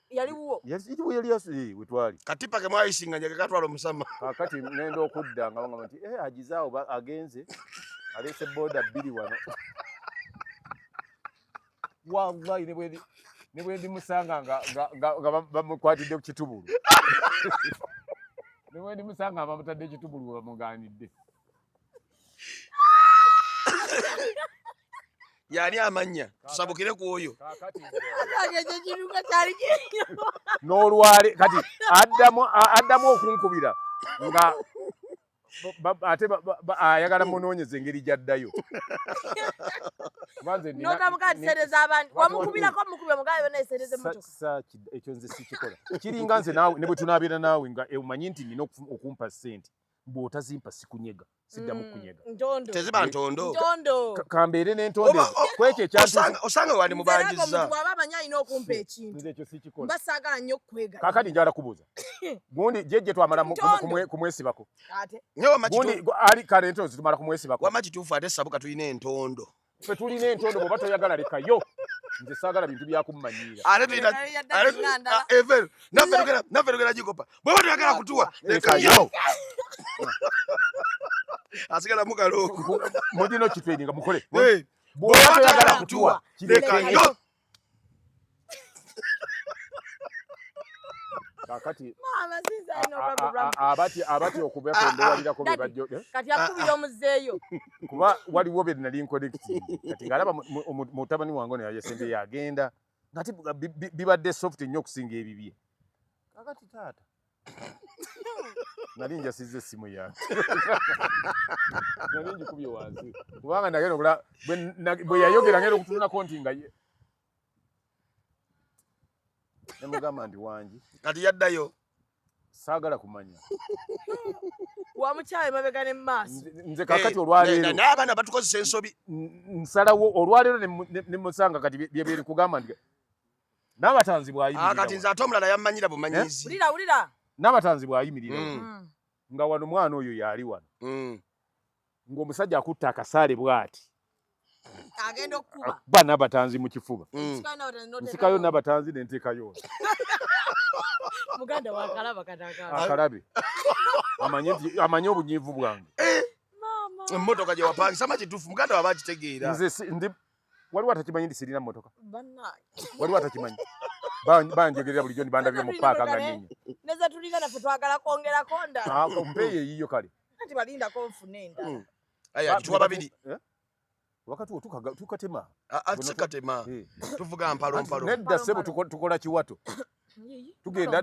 Yali wuwo. Yali yali wetwali. Katipa ke mwayisinganya ke katwala omusama. Kaakati ngenda okudda nga bangamba nti agizaawo agenze aleese boda bbiri wano. Wallahi ne bwe ndimusanga nga bamukwatidde ku kitubulu. Ne bwe ndimusanga nga bamutadde ekitubulu bamugaanidde. Yani amanya tusabukire ku oyo. N'olwale kati addamu okunkubira nga ate ayagala munoonyeza engeri gy'addayo. Ekyo nze sikikola. Kiringa nze naawe ne bwe tunaabeera naawe nga omanyi nti nnina okumpa ssente, bw'otazimpa sikunyega. Siddamu kunyega. Teziba ntondo. Kambeere n'entondo kwekyo ekyantuusa. Osanga wandi mubanjizza. Bw'aba amanyi alina okumpa ekintu. Nze ekyo sikikola. Mba saagala nnyo okukwegayirira. Kaakati njagala kubuuza. Gundi jjejje twamala kumwesibako. Ate. Gundi ali kale entondo zitumala kumwesibako. Wamma kituufu ate sabuka tulina entondo. Ffe tulina entondo bw'oba toyagala lekayo. Nze saagala bintu bya kummanyiira. Ate tulina naffe tugenda gikopa. Bw'oba toyagala kutuwa lekayo. Asigala mugalo. Mugino kitweninga mukole. Bw'oba toyagala kutuwa lekayo. Kakati abati okubekondoalirako be bajjo. Kati akubira omuzeeyo. Kuba waliwo be nali nconnecting. Kati ng'alaba mutabani wange ono yasembe yagenda. Ng'ate bibadde soft nnyo okusinga ebibye. Kakati taata. Nali njasizza essimu yange. Nali ngikubye wansi. Kubanga nagenda okula bwe yayogera ngenda okutunulako nti nga ye. Nemugamba nti wangi. Kati yaddayo. Saagala kumanya. Wamukyaye mabega ne maaso. Nze kaakati olwaleero. N'abaana batukozesa ensobi. Nsalawo olwaleero ne musanga kati bye bye kugamba nti n'abatanzi bw'ayimirira. Kati nze ate omulala yammanyira bumanyizi. Wulira wulira. N'abatanzi bw'ayimirira. Nga wano mwana oyo yali wano. Ng'omusajja akutta akasaale bw'ati. Agenda okukuba. Ba n'abatanzi mu kifuba. Nsikayo n'abatanzi ne nteekayo. Muganda wakalaba kataka. Akalabe. Amanye obunyiivu bwange. Mama. Emmotoka gye wapangisa kituufu muganda waba akitegeera. Nze ndi waliwo atakimanyi nti sirina mmotoka. Bannange. Waliwo atakimanyi. Banjogerera bulijjo ndi bandabye mu paaka nga nninnya. Neze tulina naffe twagala kwongerako ndala. Mpeeyo eyiyo kale. Anti balindako nfune endala. Aya tuwa babiri. Wakati wo tukatema. Tukatema. Tuvuga mpalo mpalo. Nedda ssebo tukola kiwato. Tugenda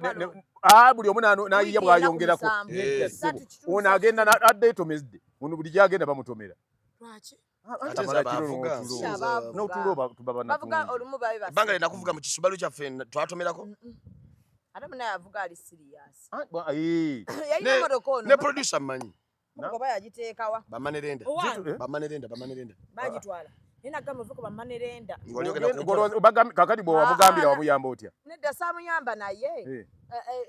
buli omu n'ayiya bw'ayongerako. Nedda ssebo. Ono agenda adda etomezedde. Ono buli gy'agenda bamutomera. Lwaki? Ebbanga lye nakuvuga mu kisubalu kyaffe twatomerako. Ate munaye avuga ali serious. Yalina emmotoka ono. Ne producer mmanyi. Oba yagiteekawa. Bamanerenda. Bamanerenda. Bagitwala. Nina gamba ovuga bamanerenda. Kakati bwe wamugambira wamuyamba otya? Nedda saamuyamba naye.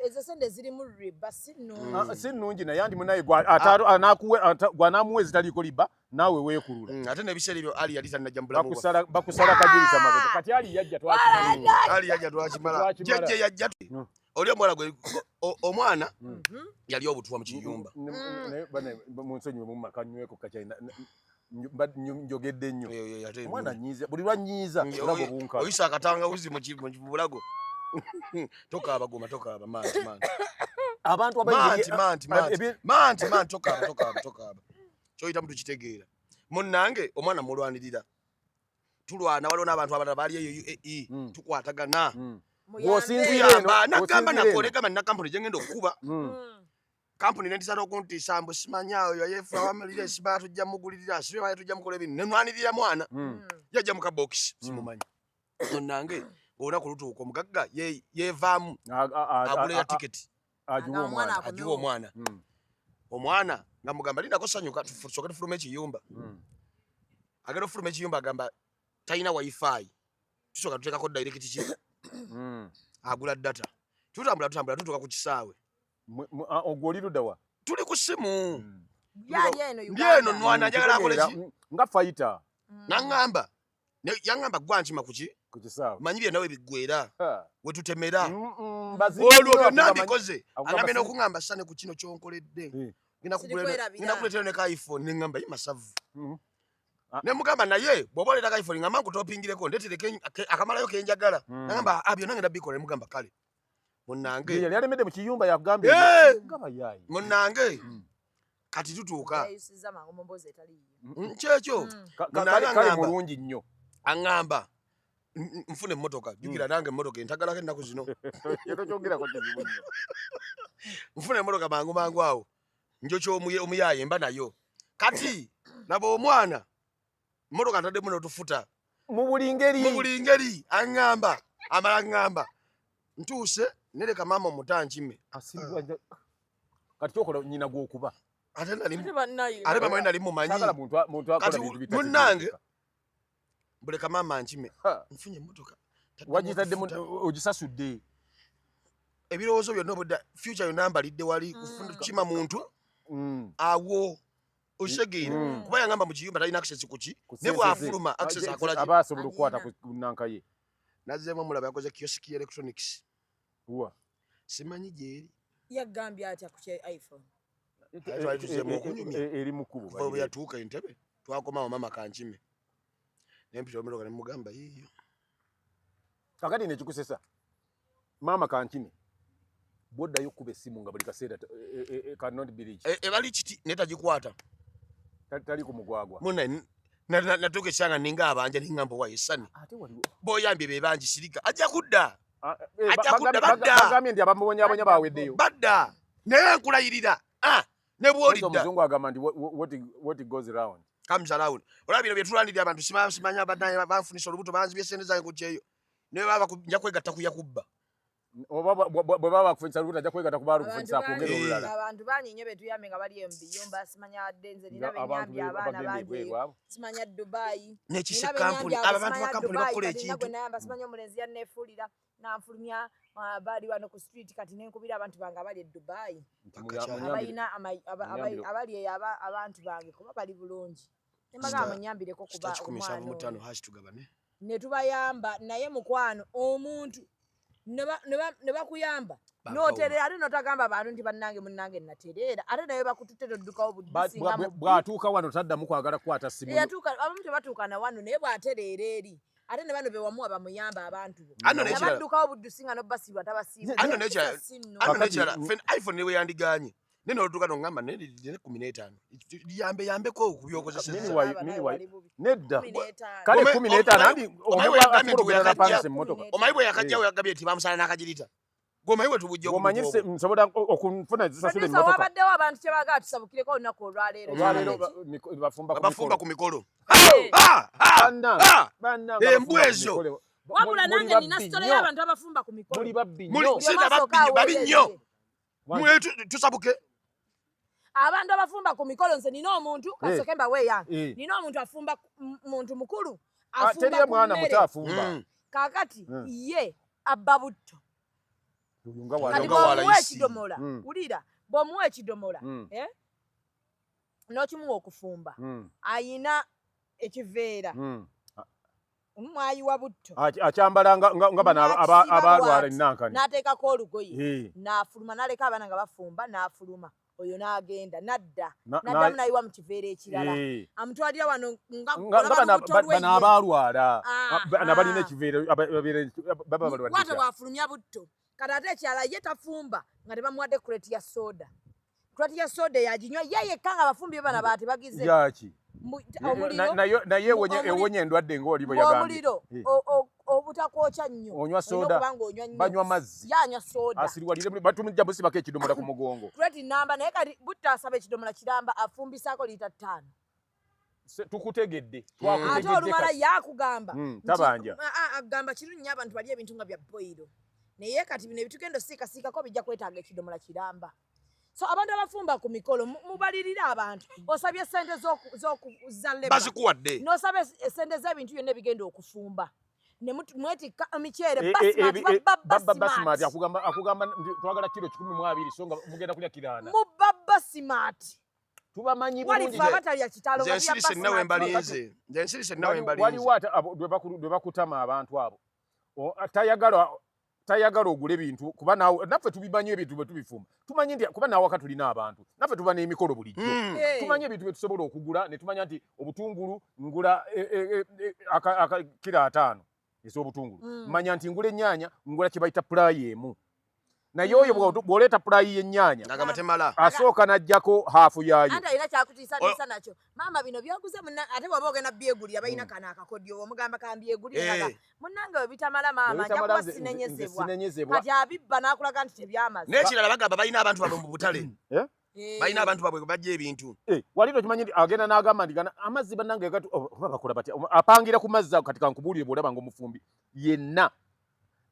Ezo sente zirimu riba si nnungi. Si nnungi naye andi munaye gw'anaamuwa ezitaliiko riba naawe weekulula. Ate n'ebiseera ebyo Ali yali tannajja mu bulamu bwaffe. Bakusala kajulita mabega. Kati Ali yajja twakimala. Ali yajja twakimala. Jjajja yajja. Oli omuwala gwe omwana yali obutwa mu kiyumba. Munsonyiwe mumma kanyweko kacyayi njogedde nnyo. Omwana annyiiza buli lwannyiiza obulago bunkaaba. Oyisa akatangawuzi mu bulago. Tokaaba goma tokaaba manti manti. Abantu manti manti manti manti tokaaba tokaaba tokaaba. Kyoyitamu tukitegeera. Munnange omwana mulwanirira. Tulwana waliwo n'abantu abalala baali eyo UAE tukwatagana. Bw'osinziira eno nagamba nakolegamba nina kampuni gye ngenda okukuba. Kampuni nentisa n'okuntiisa mbu simanya oyo yeefuula wamalira esiba tujja mugulirira sibe baya tujja mukola ebintu ne nwanirira mwana. Yajja mu kabokisi simumanyi. Munnange olunaku lutuuka omugagga yeevaamu agula ya tiketi agiwa omwana. Omwana nga mugamba lindako sanyuka tusooke tufulume ekiyumba. Agenda okufuluma ekiyumba agamba talina wifi. Tusooka tuteekako direct ki agula data. Tutambula tutambula tutuuka ku kisaawe. Ogwo oli ludda wa? Tuli ku ssimu. Ndi eno nwana njagala akole ki? Nga fighter. N'aŋŋamba yaŋŋamba gwa nkima ku ki? Ku kisaawe. Manyi byonna we biggweera, Ha. we tutemera. Bazibu Olwo nnyo byonna akugamba- mbikoze. akugamba Agambye n'okuŋŋamba sane ku kino ky'onkoledde. Ngenda Sirikwerabira. ngenda kuleetera ne ka iPhone ne ŋŋamba ye masavu. Ah. Ne mugamba naye bw'oba oleeta ka iPhone ŋŋamba nkutopingireko ndeetere akamalayo ke njagala. Nagamba ah byonna ngenda bikola ne mugamba kale. Munnange. Ye yali alemedde mu kiyumba yakugambye. Eh! Ngaba yaayi. Munnange. Kati tutuuka. Yayisizza mangu mu mboozi etali yiyo. Kyekyo. Munnange Kale aŋŋamba. mulungi nnyo. Aŋŋamba nfune emmotoka. Jjukira nange emmotoka entagalako ennaku zino. Ye tokyogerako kizibu nnyo. Nfune emmotoka mangu mangu awo. Njokya omuyaaye mba nayo. Kati nabo omwana emmotoka ntaddemu n'otufuta. Mu buli ngeri. Mu buli ngeri aŋŋamba amala aŋŋamba ntuuse nereka maama omuto ankime. Asibwa nja- Kati kyokola nnyina gw'okuba. Ate nali Ate bannaye. ate bamwe nali mumanyi. Saagala muntu akola Kati bintu bitategeerekeka. munnange buleka maama ankime. Ha. Nfunye emmotoka. Ntaddemu Wagitaddemu otufuta. ogisasudde. Ebirowoozo byonna obudda future yonna mbalidde wali kima muntu awo okitegeera kuba yangamba mu kiyumba talina access ku ki Ku ne ssente ze. bw'afuluma access akola ki Aba asobola okukwata ku nnanka ye. Nazzeemu omulaba yakoze kiosk ya electronics. Wa. Simanyi gy'eri. Yagambye atya ku kya iPhone? Aye, twali tuzzeemu okunyumya. Eri mu kkubo. Kuva bwe yatuuka Entebbe twakomawo maama kankime. Ne mpita omuloka ne mugamba yiiyo. Kakati nekikusesa maama kankime bw'oddayo okukuba essimu nga buli kaseera cannot be reached. Ebali kiti naye tagikwata. Tali ku mugwagwa. Munna, natuuka ekiseera nga ninga abanja ne ŋŋamba owa essanyu. Ate waliwo. B'oyambye be bangi sirika. Ajja kudda. Ah, Ajja kudda, badda. Bagambye nti abamubonyabonya baweddeyo. Badda. Naye nkulayirira. Ah, ne bw'olidda. Omuzungu agamba nti what goes round comes around. Olaba bino bye tulwanirira abantu simanya bannaye banfunisa olubuto banzibye ssente zange ku kyeyo. Naye baba nja kwegatta ku yakubba. Oba bwe baba bakufunisa olubuto ajja kwegatta ku baalukufunisa Abantu akwongere bangi- olulala. Abantu bangi nnyo be tuyambye nga bali mu biyumba simanya dde nze nina Nga abantu benyambye abaana abagenda bangi ebweru eyo. abo. Simanya Dubai. N'ekisa Nina kampuni, benyambye abo, abo abantu ba simanya kampuni Dubai, bakola kati nina ekintu. gwe nayamba, simanya omulenzi yanneefuulira n'anfulumya, baali wano ku street kati ne nkubira abantu bange abali e Dubai. Nti Abalina munyambire. abali eyo abantu bange kuba bali bulungi. Ne mbagamba munyambireko kuba Sita kikumi omwana nsanvu mu ttaano oyo. hash tugabane. Ne tubayamba naye mukwano omuntu ne bakuyamba. Bankawo. N'otereera ate n'otagamba abantu nti bannange munnange natereera ate naye bakututte toddukawo buddusi nga mubbi. Bw'atuuka wano taddamu kwagala kukwata ssimu. Eyatuuka, abamu tebatuuka na wano naye bw'atereera eri ate ne bano be wamuwa bamuyamba abantu bo. Ano n'ekirala. Nabaddukawo buddusi nga n'obasiibwa tabasiibwa. Ano n'ekirala. Si nno. Ano Kakati n'ekirala, ffe iPhone ne bwe yandigaanye. Naye n'olutuuka n'oŋŋamba naye lirire 15. Liyambe yambeko ku by'okozesezza. Mini Aba wayi, naye mini wali wayi. bubi. Nedda. Kumi n'etaano. Kale 15 andi Omanyi omuntu bwe yagambye nti asobola okugenda bwe n'apangisa yakajja- emmotoka. Omanyi bwe yakajjawo yagambye nti bamusala n'akagirita. Gwe omanyi bwe tubujja Bw'omanyi omuntu ogwo. nsobola okufuna zisasula Producer, emmotoka. wabaddewo abantu kye baagala tusabukireko olunaku olwaleero. Olwaleero Kyabadde ki? bafumba ku Bafumba mikolo. ku mikolo. Hey! Ah, ah, Bannange, ah! bannange Embwa abafumba ku ezo. mikolo. Wabula Muli nange babbi nina sitole nnyo. y'abantu abafumba ku mikolo. Muli babbi Muli- nnyo. si Buli omu babbi asooka nnyo, babi aweereze. nnyo. Mwe tusabuke. Abantu abafumba ku mikolo nze nina omuntu kasooke mbawe yange. Nina omuntu afumba muntu mukulu Ah, afumba teriyo ku mwana mmere. muto afumba. Kaakati ye abba butto. Oyo nga wa- Kati Nga wa bw'omuwa layisi. ekidomola, wulira, bw'omuwa ekidomola, n'okimuwa okufumba, ayina ekiveera, mwayiwa butto. Akyambala nga bano N'akisiba abalwala bw'ati, ennankani. N'ateekako olugoye, n'afuluma, n'aleka abaana nga bafumba, n'afuluma. Oyo n'agenda, n'adda. N'addamu n'ayiwa mu kiveera ekirala. Amutwalira wano nga Nga olaba lubuto lwe bano ye. abaalwala. Nabalina ekiveera, baba balwadde Bw'atyo kitya? bw'afulumya butto. Kati ate ekirala ye tafumba nga tebamuwadde crate ya soda. Crate ya soda yaginywa ye yekka nga abafumbi be bano abatebagize. Yaki? Omuliro, Naye ewonya endwadde ng'oli bwe yagambye. Omuliro, obutakwokya nnyo. Onywa Olina soda, okuba ng'onywa nnyo. banywa mazzi. Ye anywa soda. Asiriwalire batumujja busibako ekidomola ku mugongo. Crate namba naye kati butto asaba ekidomola kiramba afumbisaako liita 5. Tukutegedde. Ate Twakutegedde olumala kati. yakugamba nti, Tabanja. Agamba kirungi nnyo abantu balye ebintu nga bya boyiro. Naye kati bino ebitugenda osiikasiikako bijja kwetaaga ekidomola kiramba. So abantu abafumba ku mikolo mubalirire abantu. Osabye ssente za labor. Bazikuwadde. N'osaba ssente z'ebintu byonna ebigenda okufumba. Ne mwetikka emiceere, basmati, babba Babba basmati. basmati, akugamba nti twagala kilo kikumi mu abiri, so nga mugenda kulya kiraana. Mubba basmati. Tubamanyi Wali bulungi. ffe abatalya kitalo Nze nga tulya nsirise nnawe basmati. mbalinze. Nze nsirise nnawe mbalinze. Waliwo ate abo lwe bakutama abantu abo. Tayagala tayagala ogule bintu kuba naawe naffe tubimanyi ebintu bwe tubifumba, tumanyi nti kuba naawaka tulina abantu, naffe tuba n'emikolo bulijjo. Tumanyi ebintu bye tusobola okugula ne tumanya nti obutungulu ngula kiro 50 ez'obutungulu. Manya nti ngula ennyaanya, ngula kye bayita pulayi emu, naye oyo bw'oleeta pulayi y'ennyaanya Ngagamba temala. Asooka n'aggyako haafu yaayo. Anti alina kyakutiisatiisa nakyo, maama, bino byoguze munna, ate bw'oba ogenda byegulira balina kano akakodyo, omugamba kambyegulire. Nga munnange we bitamala, maama, nja Bwe bitamala kuba nze sinenyezebwa. Sinenyezebwa. Kati abibba n'akulaga nti tebyamaze. N'ekirala bagamba balina abantu baabwe mu butale. Eh? Balina abantu baabwe bajja ebintu. Wali tokimanyi nti agenda n'agamba nti gana amazzi bannange gatu, oh, oba bakola batya? Apangira ku mazzi ago. Kati kankubuulire, bw'olaba ng'omufumbi yenna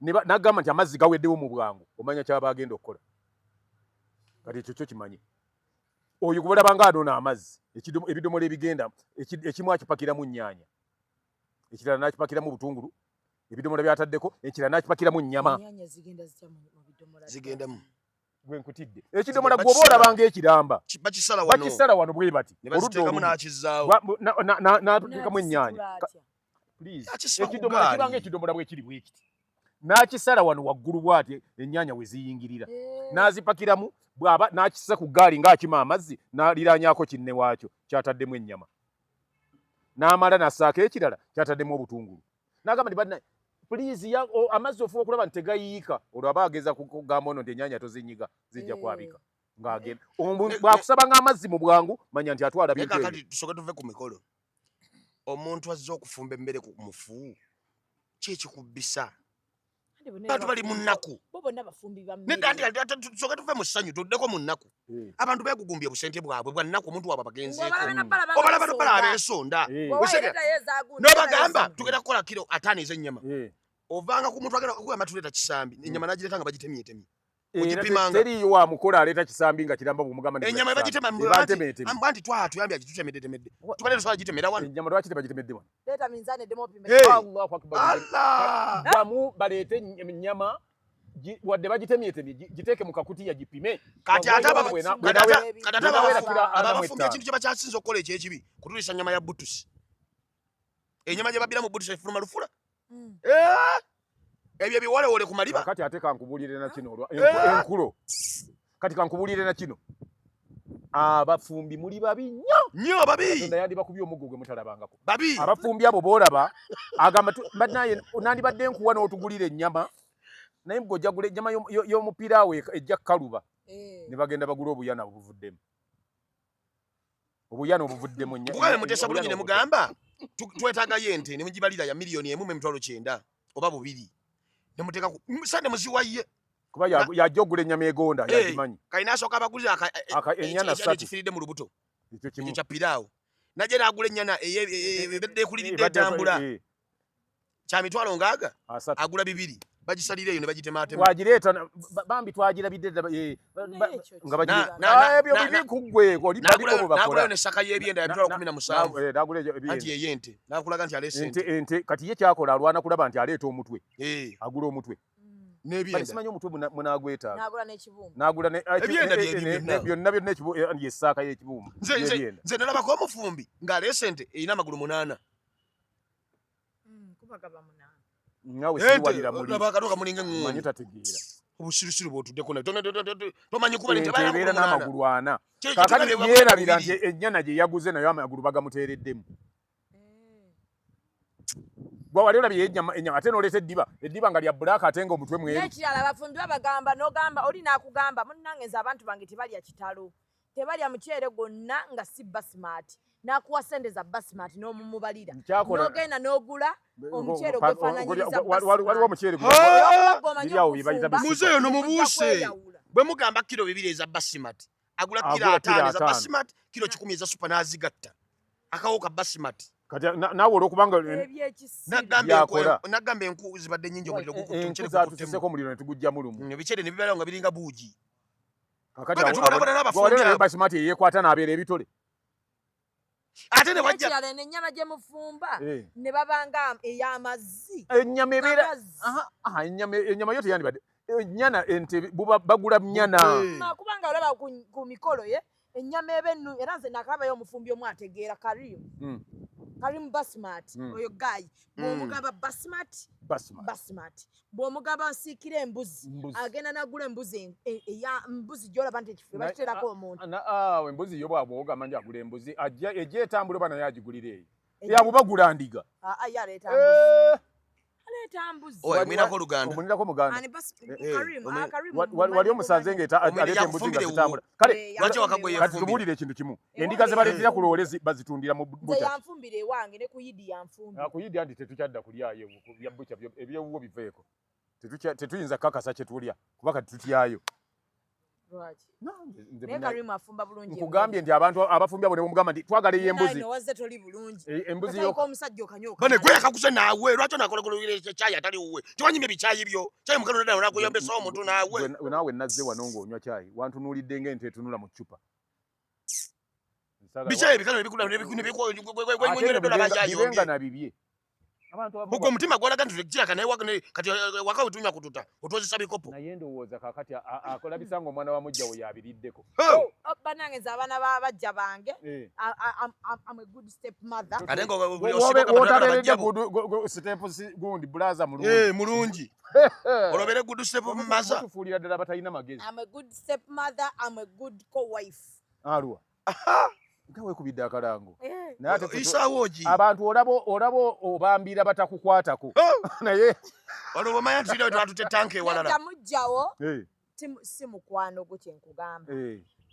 n'agamba nti amazzi gaweddewo mu bwangu, omanya kyaba agenda okukola. Kati ekyo kyo kimanyi, oyo gw'olaba nga anona amazzi, ebidomola ebigenda, ekimu akipakiramu nnyaanya, ekirala n'akipakiramu butungulu, ebidomola byataddeko, ekirala n'akipakiramu nnyama. Ennyaanya zigenda zitya mu bidomola? Zigendamu. Gwe nkutidde ekidomola Bakisala. gwoba olaba ng'ekiramba. Bakisala wano. Bakisala wano bwe bati Ne oludda baziteekamu olumu. n'akizaawo. N'ateekamu ennyaanya. N'akisitula atya? Please. Akisiba ku Ekidomola gaali. kibanga ekidomola bwe kiri bwe kiti, n'akisala wano waggulu bw'ati, ennyaanya we ziyingirira, n'azipakiramu, bw'aba n'akissa ku ggaali ng'akima amazzi, n'aliraanyako kinne waakyo kyataddemu ennyama, n'amala n'assaako ekirala kyataddemu obutungulu, n'agamba nti banna please amazzi ofuba okulaba nti tegayiika. Olwo aba ageza kugamba ono nti ennyaanya tozinyiga, zijja kwabika ng'agenda. Bw'akusaba ng'amazzi mu bwangu, manya nti atwala Naye bintu ebyo. Kakati tusooke tuve ku mikolo. Omuntu azze okufumba emmere ku mufu, ki ekikubbisa? Anti bonna Bantu bali mu nnaku. Bo bonna bafumbi ba mmere. Nedda, anti tusooke tuve mu ssanyu tuddeko mu nnaku. Abantu beegugumbye obusente bwabwe bwa nnaku, omuntu waabwe abagenzeeko. Ng'obalaba nabbala banga Obalaba basonda. nobala abeesonda. Bw'owa Osege- ereetayo ezaagundi, N'obagamba ereetayo tugenda kukola kiro 50 ez'ennyama. Ovanga ku muntu agenda okugamba tuleeta kisambi, ennyama n'agireeta nga bagitemyetemye. Era Ogipimanga. teriiyo wa mukola aleeta kisambi nga kiramba bw'omugamba nti Ennyama gula kisambi. ebagitema Eba ntemeeteme. amba nti twatuyambye agitutemeddetemedde, tubadde tusobola gitemera wano. Ennyama lwaki tebagitemedde wano? Leeta minzaani eddemu opime. Hey. Allahu akbar. Allah! Ddamu baleete ennyama wadde bagitemyetemye, giteeke mu kakutiya gipime. Kati ate kati ate Bwenawera kiro aba 45. abafumbi ekintu kye bakyasinza okukola ekyekibi kutuliisa nnyama ya butusi, ennyama gye babbira mu butusi efuluma lufula. Eh! Ebyo ebiwolewole ku maliba. Kati ate kankubuulire na kino olwa Eh! enkulo, kati kankubuulire na kino, abafumbi muli babi nnyo. Nnyo babi. Katonda yandibakubye omuggo gwe mutalabangako. Babi. Abafumbi abo boolaba agamba bannaye nandibadde nkuwa n'otugulira ennyama, naye gwe ojja gula ennyama y'omupiraawo ejja kukaluba. Ne bagenda bagula obuyana obuvuddemu, obuyana obuvuddemu Nkugambe muteesa bulungi obuyana ne mugamba twetaagayo ente ne mugibalira ya 1,900,000 oba 2 ne muteeka ku sente muziwaye. Kuba yajja ogula ennyama egonda. Yagimanyi. Kalina asooka abagulira Ennyana ekyali ssatu. ekifiiridde mu lubuto. Ekyo kimu. Ekyo kya piraawo, najja n'agula ennyana ebadde ekuliridde Ebadde etambula kya 60,000. 30. Agula bibiri, bagisalira eyo ne bagitemaatema. Wagireeta bambi twagirabidde ddala, Naye ekyo nga bagira- Na- Ah, ebyo na- bibi ku ggwe, oli baliko bwe bakola. N'agulayo n'essaka y'ebyenda ya 17,000. N'agula ebyo ebyenda. Anti ey'ente n'akulaga nti aleese ente ente. Ente kati ye kyakola alwana kulaba nti aleeta omutwe. Agula omutwe. N'ebyenda. Bali simanyi omutwe munaagwetaaga. N'agula n'ekibumba. N'agula Ebyenda byebyo byonna. Byonna byonna yessaaka y'ekibumba. Y'ebyenda. Nze nalabako omufumbi ng'aleese ente erina amagulu 8. Kuba gaba 8. Naawe Ente, siwalira muli. laba akatu kamulinga Manyi eŋŋuuni. tategeera. Obusirusiru bw'otuddeko nayo. Tomanyi kuba Ente nti balina ebeera amagulu 8. n'amagulu 4. Kye Kaakati kigambye yeerabira bibiri. nti ennyana gye yaguze nayo amagulu bagamuteereddemu. Gwe wali olabye ennyama ate n'oleeta eddiba, eddiba nga lya bbulaaka ate ng'omutwe mweru. N'ekirala abafumbi babagamba, n'ogamba oli n'akugamba munnange nze abantu bange tebalya kitalo, tebalya muceere gwonna nga si basmati, n'akuwa sente za basmati n'omumubalira, n'ogenda n'ogula omuceere ogwefaananyiriza. Waliwo omuceere Ah! biri awo bye bayita Muzeeyo nomubuuse. Kweyawula. Bwe mugamba kiro 2 eza basimati, agula kiro Agula kiro 50 eza 50. basimati, kiro 100 eza supa n'azigatta akawo ka basimati. Kati naawe olwokubanga Ebyekisiru. Byakola. Nagamba enku zibadde nnyingi, omuliro gukutte, Enku omuceere zatusiseko gukuttemu. omuliro ne tugujjamu lumu. Ebiceere ne bibeerawo nga biringa buugi. Kakati Baba tubonabona n'abafumbi wali olabye abo. basimati eyeekwata n'abeera ebitole. Ate ne wajja N'ekirala eno ennyama gye mufumba ne babanga ey'amazzi. Ennyama ebeera Amazzi. Aha, aha, ennyama yo teyandibadde ennyana, ente buba bagula nnyana. Kubanga olaba ku mikolo ye ennyama eba ennu, era nze nakalabayo omufumbi omu ategeera, Karim. Karim Basmat. Oyo guy bw'omugamba basmat. Basmati. Basmati. Bw'omugamba nsiikira embuzi, Mbuzi. agenda n'agula embuzi eya mbuzi gy'olaba nti ekifo bakiterako omuntu. Embuzi yo bwaba ogamba nti agula embuzi, ajja ejja etambula oba naye agigulira eyo. Yabo bagula ndiga. Aa, ye aleeta mbuzi. Aleeta mbuzi. Oyo, omulinako oluganda. Omulinako muganda. Ani Karim, Karim Wali omusanze ng'eta Omulina aleeta embuzi nga yakufumbira zitambula. ewuwo. Kale, Lwaki wakagwe kati yefumbira? tubuulire ekintu kimu. Ewange Endiga ze baleetera ku yanfumbira. loole bazitundira mu Nze butcher. yanfumbira ewange ne ku Yidi yanfumbira. Ku Yidi anti tetukyadda kulyayo bya butcher ebyewuwo biveeko. Tetuyinza kukakasa kye tulya kuba kati tutyayo. Lwaki? Nze Naye Karim afumba bulungi. Nkugambye nti abantu abafumbya bo ne bamugamba nti twagala eyo embuzi. Naye wazze toli bulungi. Embuzi Katandika yo. omusajja okanywa Bane okamala. gwe yakakuze naawe lwaki onakola kyayi atali wuwe? Tewanyimye bikyayi byo. Kyayi mukano nadala onakuyombesa omuntu naawe. Gwe naawe nazze wano ng'onywa kyayi wantunuulidde ng'ente etunula mu ccupa. Bikyayi ebikano ebikula Ate nebikula bibenga na bibye. Abantu abamu Ogwo omutima gwalaga nti kiraka naye kati waka we tunywa kututa otwozesa bikopo. Naye ndowooza kaakati akolabisa ng'omwana wa mujja we yabiriddeko. Oh! Oh, bannange nze abaana ba bajja bange. I'm a good step mother. Ate nga osiba W'otabeeredde bajja bo. good step gundi brother mulungi. Mulungi. Olobere good step mother. Mutufuulira ddala batalina magezi. I'm a good step mother, I'm a good co-wife. Alwa. Nga weekubidde akalango. Naye ate Isaawo ki? Abantu olaba obambira batakukwatako. Oh! Naye Waliwo omanya nti tulina we twatutte tanka ewalala. Nedda muggyawo, si mukwano gwo kye nkugamba.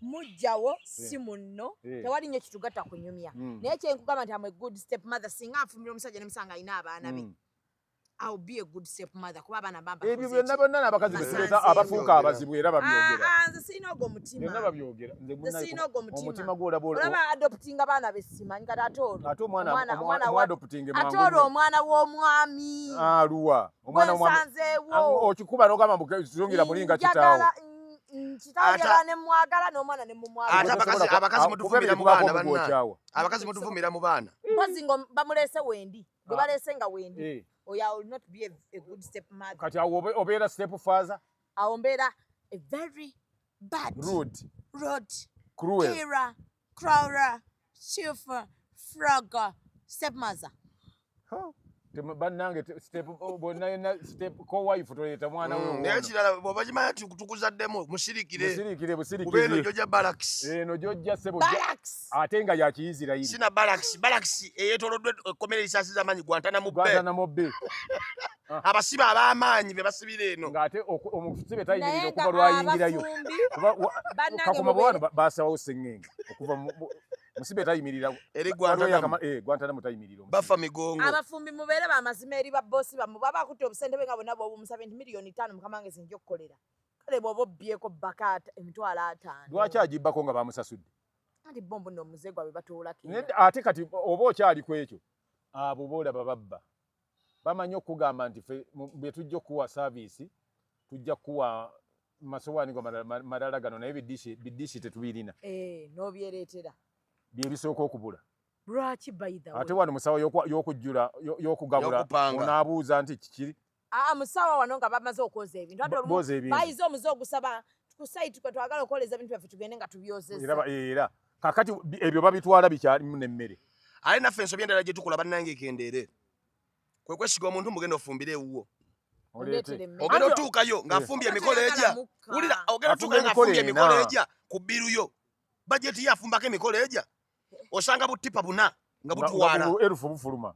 Muggyawo si munno, tewali nnyo kitugatta kunyumya. Naye kye nkugamba nti I'm a good step mother, singa nfumbira omusajja ne musanga alina abaana be. I'll be a good step mother kuba abaana bamba Ebyo koze byonna ki? byonna n'abakazi be tuleeta Basanzeewo. abafuuka abazibu era babyogera. Nze sirina ogwo mutima. Byonna babyogera. Nze Nze munnaye sirina ogwo mutima. Omutima gw'olaba Olaba adoptinga abaana be simanyi kati ate olwo. Ate omwana Omwana wa- omuadoptinge Ate mangu olwo nnyo. omwana w'omwami. Aluwa. Omwana w'omwami. Gwensanzeewo. Okikuba n'ogamba mbu zungira muli nga kitaawo. Njagala, kitaawo njagala ne mwagala n'omwana ne mumwagala. Ate abakazi mutufumbira mu baana banna. Abakazi mutufumbira mu baana. Mpozi nga bamuleese wendi. Gwe baleese nga wendi. Oyo I will not be a good step mother. Kati awo obeera step father? Awo mbeera a very bad, Rude. rude, Cruel. Kira, crawler, chauffeur, frog, stepmother. Huh. Bannange, step, oh, bonna yenna step co-wife toleeta mwana we Naye ono. kirala bw'oba kimanya nti tukuzaddemu musirikire. Musirikire, busirikire. Kuba eno jjojja barracks. Eno jjojja ssebo, Barracks. Ate nga ya Kiyisirayiri. Sina barracks, barracks eyeetooloddwa ekkomera erisaasiza amaanyi Guantanamo Bay. Guantanamo Bay. Abasibe ab'amaanyi be basibira eno. Ng'ate omusibe tayimirira Naye okuva nga lwayingirayo. abafumbi, Kuba bannange Kakoma mubeere bwano basawo sseŋŋenge okuva musibe tayimirira. Eri Waliwo Guantanamo. Guantanamo tayimirira omusibe. Bafa migongo. Abafumbi mubeere bamazima eri ba boss bammwe. Bw'aba akutte obusente bwe nga bwonna bw'obumusabye nti miliyoni 5 mukama wange nze nja okukolera. Kale bw'oba obbyeko bbaka emitwalo 50. Lwaki agibbako nga bamusasudde? Anti bo mbu nno omuze gwabwe batoolako era. Nedda, ate kati oba okyali ku ekyo, abo boolaba babba. Bamanyi okugamba nti ffe bwe tujja okuwa service, tujja kuwa masowaani go malala gano, naye bidishi tetubirina. N'obyereetera. Bye bisooka okubula. Lwaki by the way? Ate wano musawo y'okujjula, y'okugabula, Y'okupanga. onaabuuza nti kikiri? Musawo wano nga bamaze okwoza ebintu. Ate olumu Booza ebintu. bayize omuze ogusaba ku site kwe twagala okukoleza ebintu byaffe tugende nga tubyozezza. Era kaakati ebyo babitwala bikyalimu n'emmere. Ate naffe ensobi endala gye tukola bannange ekendeere. Kwe kwesiga omuntu mugenda ofumbire ewuwo. Oleete. Ondeetere emmere. Ogenda Anti otuukayo ng'afumbye emikolo Toyagala egya. mukka. Wulira, ogenda Afumbye otuukayo ng'afumbye emikolo emikolo ena. egya ku bbiru yo. Bajeti ye afumbako emikolo egya. Osanga butipa buna nga butwala. Nga erufu bufuluma.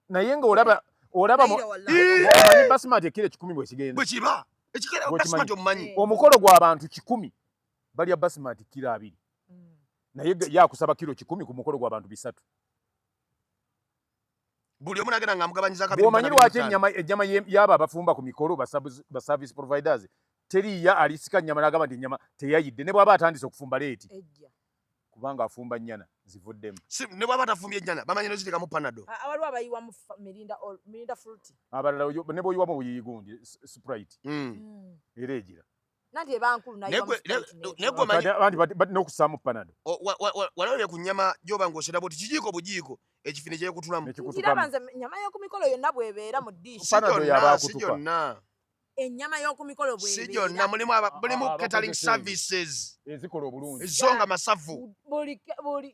Naye ng'olaba, olaba Naye wallahi. Omanyi basmati ekiro 1,000 bwe kigenda. Bwe kiba. Ekikere Bwe basmati kimanyi. omumanyi. Omukolo gw'abantu 1,000 balya basmati kiro 20. Naye yakusaba kiro 1,000 ku mukolo gw'abantu 300. Buli omu n'agenda ng'amugabanyiza kabiri Bw'omanyi mu lwaki bitaano. ennyama y'abo abafumba ku mikolo ba service providers teriya alisika nnyama n'agamba nti ennyama teyayidde ne bw'aba atandise okufumba leeti. Ejja. Kubanga afumba nnyana zivuddemu. Si, ne bw'aba tafumbye ennyana bamanyi n'oziteekamu panado. Waliwo abayiwamu mirinda fruit. Abalala ne bw'oyiwamu obuyiyi gundi, Sprite. Era egira. Nanti eba nkulu nayiwamu Sprite n'egira. Ne gwe omanyi Kati anti n'okussaamu panado. Walabye ku nnyama gy'oba ng'osera bw'oti kijiiko bujiiko ekifo ne kyekutulamu. Nekikutukamu. Nkiraba nze ennyama y'oku mikolo yonna bw'ebeera mu dishi. Si Panado gyonna, y'aba si akutuka. gyonna. Ennyama y'oku mikolo Si bw'ebeera. gyonna, mulimu catering Abakozesa services. Ezikola obulungi. Zo nga masavu. Buli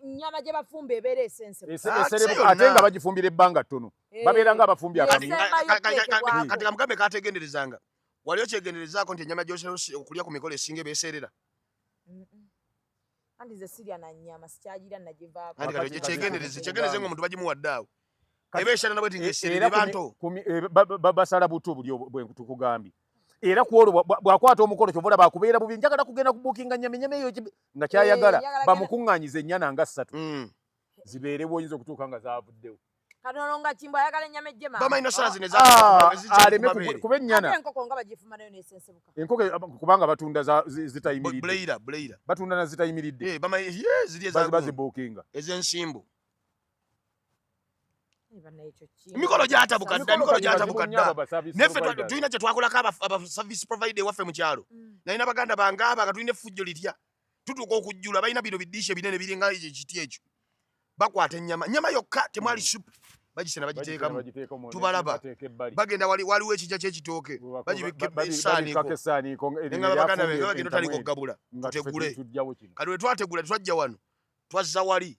nnyama gye bafumba ebeera esense. Si Eserebuka, yonna. ate nga bagifumbira ebbanga ttono. Babeera nga abafumbi akamyu. Kati kamugambe kategenderezanga. Wali okyegenderezaako nti ennyama gy'osera okulya ku mikolo esinga ebeeseerera? Anti nze sirya na nnyama, sikyagira nagivaako. Anti kati kyegendereze, kyegendereze ng'omuntu bagimuwadde awo. Eba esalana bweti ng'eseerera eba nto. Basala buto buli bwe tukugambye. Era ku olwo bw'akwata omukolo kyova olaba akubeera bubi, njagala kugenda kubuukinga nnyama, ennyama eyo nga kyayagala bamukuŋŋaanyize ennyana nga ssatu zibeerewo, oyinza okutuuka nga zaavuddewo. Katono nga Kimbo ayagala ennyama ejje mangu. Bamanyi nosala zino aleme kuba ennyana. Ate enkoko nga bagifuma nayo n'esensebuka. Enkoko kubanga batunda zitayimiridde. Buleira, buleira. Batunda na zitayimiridde. Bamanyi, ye, ziri eza bazibuukinga. Ez'ensimbu. Emikolo gyatabuka dda, emikolo gyatabuka dda. Naffe tulina kye twakolako aba service provider ewaffe mu kyalo. Nalina baganda bange aba nga tulina effujjo litya. Tutuuka okujjula, balina bino bidiisha ebinene biringa ekiti ekyo. Bakwata ennyama, nnyama yokka temwali supu, bagisena bagiteekamu, tubalaba bagenda waliwo ekijja ky'ekitooke bagibikka essaaniiko, nga baganda be bagenda otandika okugabula, tutegule. Kati bwe twategula tetwajja wano, twazza wali,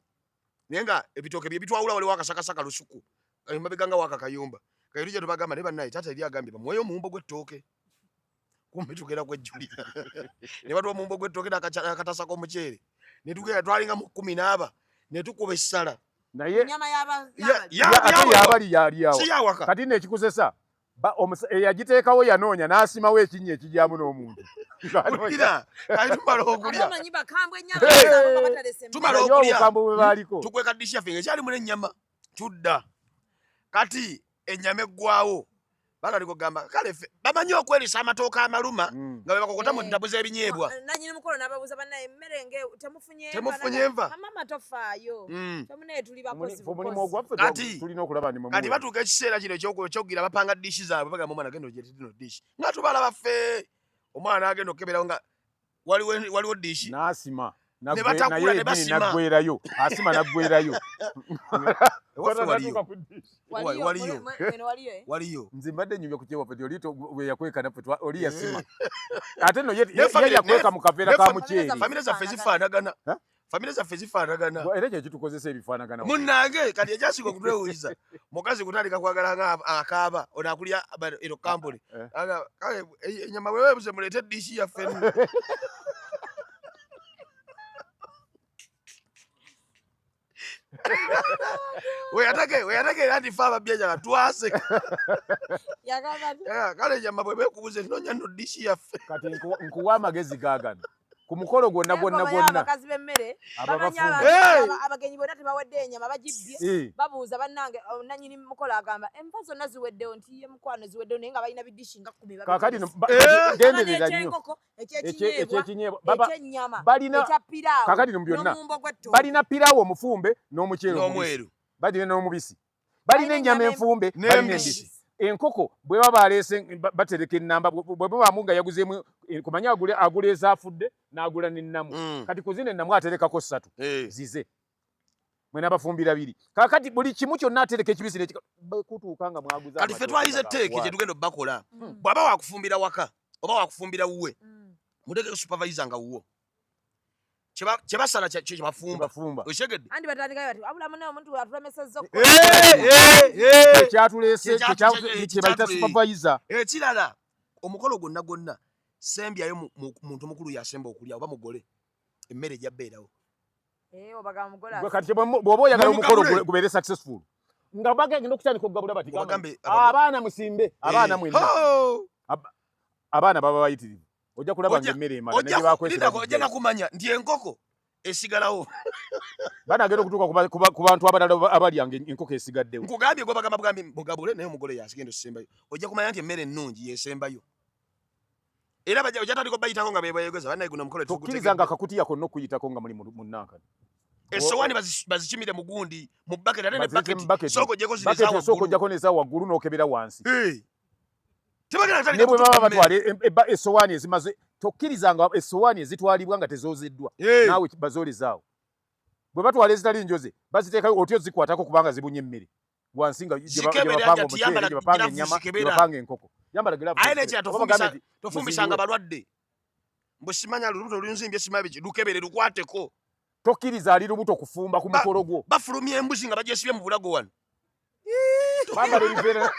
naye nga ebitooke bye bitwawula, waliwo akasakasaka lusuku emabega nga waka kayumba. Kati tujja tubagamba naye bannaye taata eri agambye bamuweeyo omuwumbo gw'ettooke, kumbe tugenda kwejjulira ne batuwa omuwumbo gw'ettooke n'akatasa k'omuceere, ne tugenda twalinga mu 14 ne tukuba essala. Naye ate yabali yali awo. Kati nno ekikusesa eyagiteekawo yanoonya n'asimawo ekinnya ekijyamu n'omuntu. Kati tumala okulya. Tumala okulya. Obukambwe bwe baaliko. Tukweka dishi yaffe ng'ekyalimu n'ennyama tudda. Kati ennyama eggwawo. Batandika okugamba kale ffe bamanyi okwerisa amatooke amaluma nga bwe bakokota mu ntabu z'ebinyeebwa. Nannyini mukolo n'ababuuza bannaye emmere nge temufunye enva. Temufunye enva. Mama tofaayo. Ffe tuli bakozi. Omulimu ogwaffe tulina okulaba ndi Kati batuuka ekiseera kino ekyokugira bapanga dishi zaabwe, bagamba omwana genda ogyete dino dishi. Nga tubalaba ffe omwana agenda okukeberawo nga waliwo dishi. N'asima. Ne batakula ne basima. Naggwerayo. Asima naggwerayo. Waliyo. Waliyo. Nze mbadde nnyumya ku kyewaffe nti oli bwe yakweka naffe oli yasima. Ate nno ye yakweka mu kaveera ka muceere. Famire zaffe zifaanagana. Famire zaffe zifaanagana. Era kye kitukozesa ebifaanagana. Munnange kati ekyasinga okutwewuunyisa mukazi kutandika kwagala nga akaaba ono akulya ero kampuni. Kale ennyama bwe weebuze muleete dishi yaffe nno. Weyategeera nti ffe ababbye ennyama twaseka. Kale ennyama bwe beekubuze noonya nno dishi yaffe. Kati nkuwa amagezi gaagano. Ku mukolo gwonna gwonna gwonna. Abakazi b'emmere bamanyi abagenyi bonna tebawadde ennyama bagibbye. Babuuza bannange nannyini mukolo agamba enva zonna ziweddewo nti ye mukwano ziweddewo naye nga balina bidishi nga 10. Kaakati genderera nnyo. Ekyekinyeebwa, ekyennyama, ekya piraawo, kaakati mu byonna balina piraawo omufumbe n'omuceere n'omweru, balina n'omubisi, balina ennyama enfumbe, balina embisi. Enkoko bwe baba baleese batereka ennamba, bwe baba nga yaguzeemu kumanya agula ezaafudde n'agula n'ennamu. Kati ku zino ennamu aterekako 3 zize mwe n'abafumbira 2. Kaakati buli kimu kyonna atereka ekibisi n'ekutuuka nga mwaguza. Kati ffe twayize etteeke gye tugenda obbakola. Bw'aba wakufumbira waka oba wakufumbira wuwe, muteekeko supervisor nga wuwo. Kye basala kye bafumba. Okitegedde? Anti batandikayo bati wabula munne omuntu atulemesezza Ekyatuleese kye bayita supervisor. Ekirala omukolo gwonna gwonna sembyayo muntu mukulu yasemba okulya oba mugole emmere ejja bbeerawo. Kati bw'oba oyagala omukolo gubeere successful nga bagenda okutandika okugabula bati abaana musimbe, abaana mwenna. Abaana baba bayitirivu. Ojja kulaba ng'emmere emala ne gye Ojja nakumanya nti enkoko esigalawo. Bana agenda okutuuka ku bantu abalala abalya ng'enkoko esigaddewo. Nkugambye gwe bagamba bugambi mugabule naye omugole yasigenda osembayo. Ojja kumanya nti emmere ennungi yesembayo. Era ojja tandika obayitako nga bebayogeza bannaye guno omukolo Tokkiriza nga akakutiya konna okuyitako nga muli mu nankani. Essowaani bazikimire mu gundi mu bucket ate ne bucket sooka oggyeko zino eza waggulu. Sooka oggyako n'eza waggulu n'okebera wansi. Ne bwe baba batwala essowaani ezimaze tokkirizanga essowaani ezitwalibwa nga tezoozeddwa naawe bazoolezaawo. Bwe batwala ezitali njoze baziteekayo otyo zikwatako kubanga zibunye emmere wansi nga gye bapanga omuceere, gye bapanga ennyama, gye bapanga enkoko. Yambala gloves. Aye n'ekirala tofumbisanga balwadde. Mbu simanya lubuto lunzimbye simanyi biki lukebere lukwateko. Tokkiriza ali lubuto kufumba ku mukolo gwo. Bafulumya embuzi nga bagyesibye mu bulago wano. Bambala ebiveera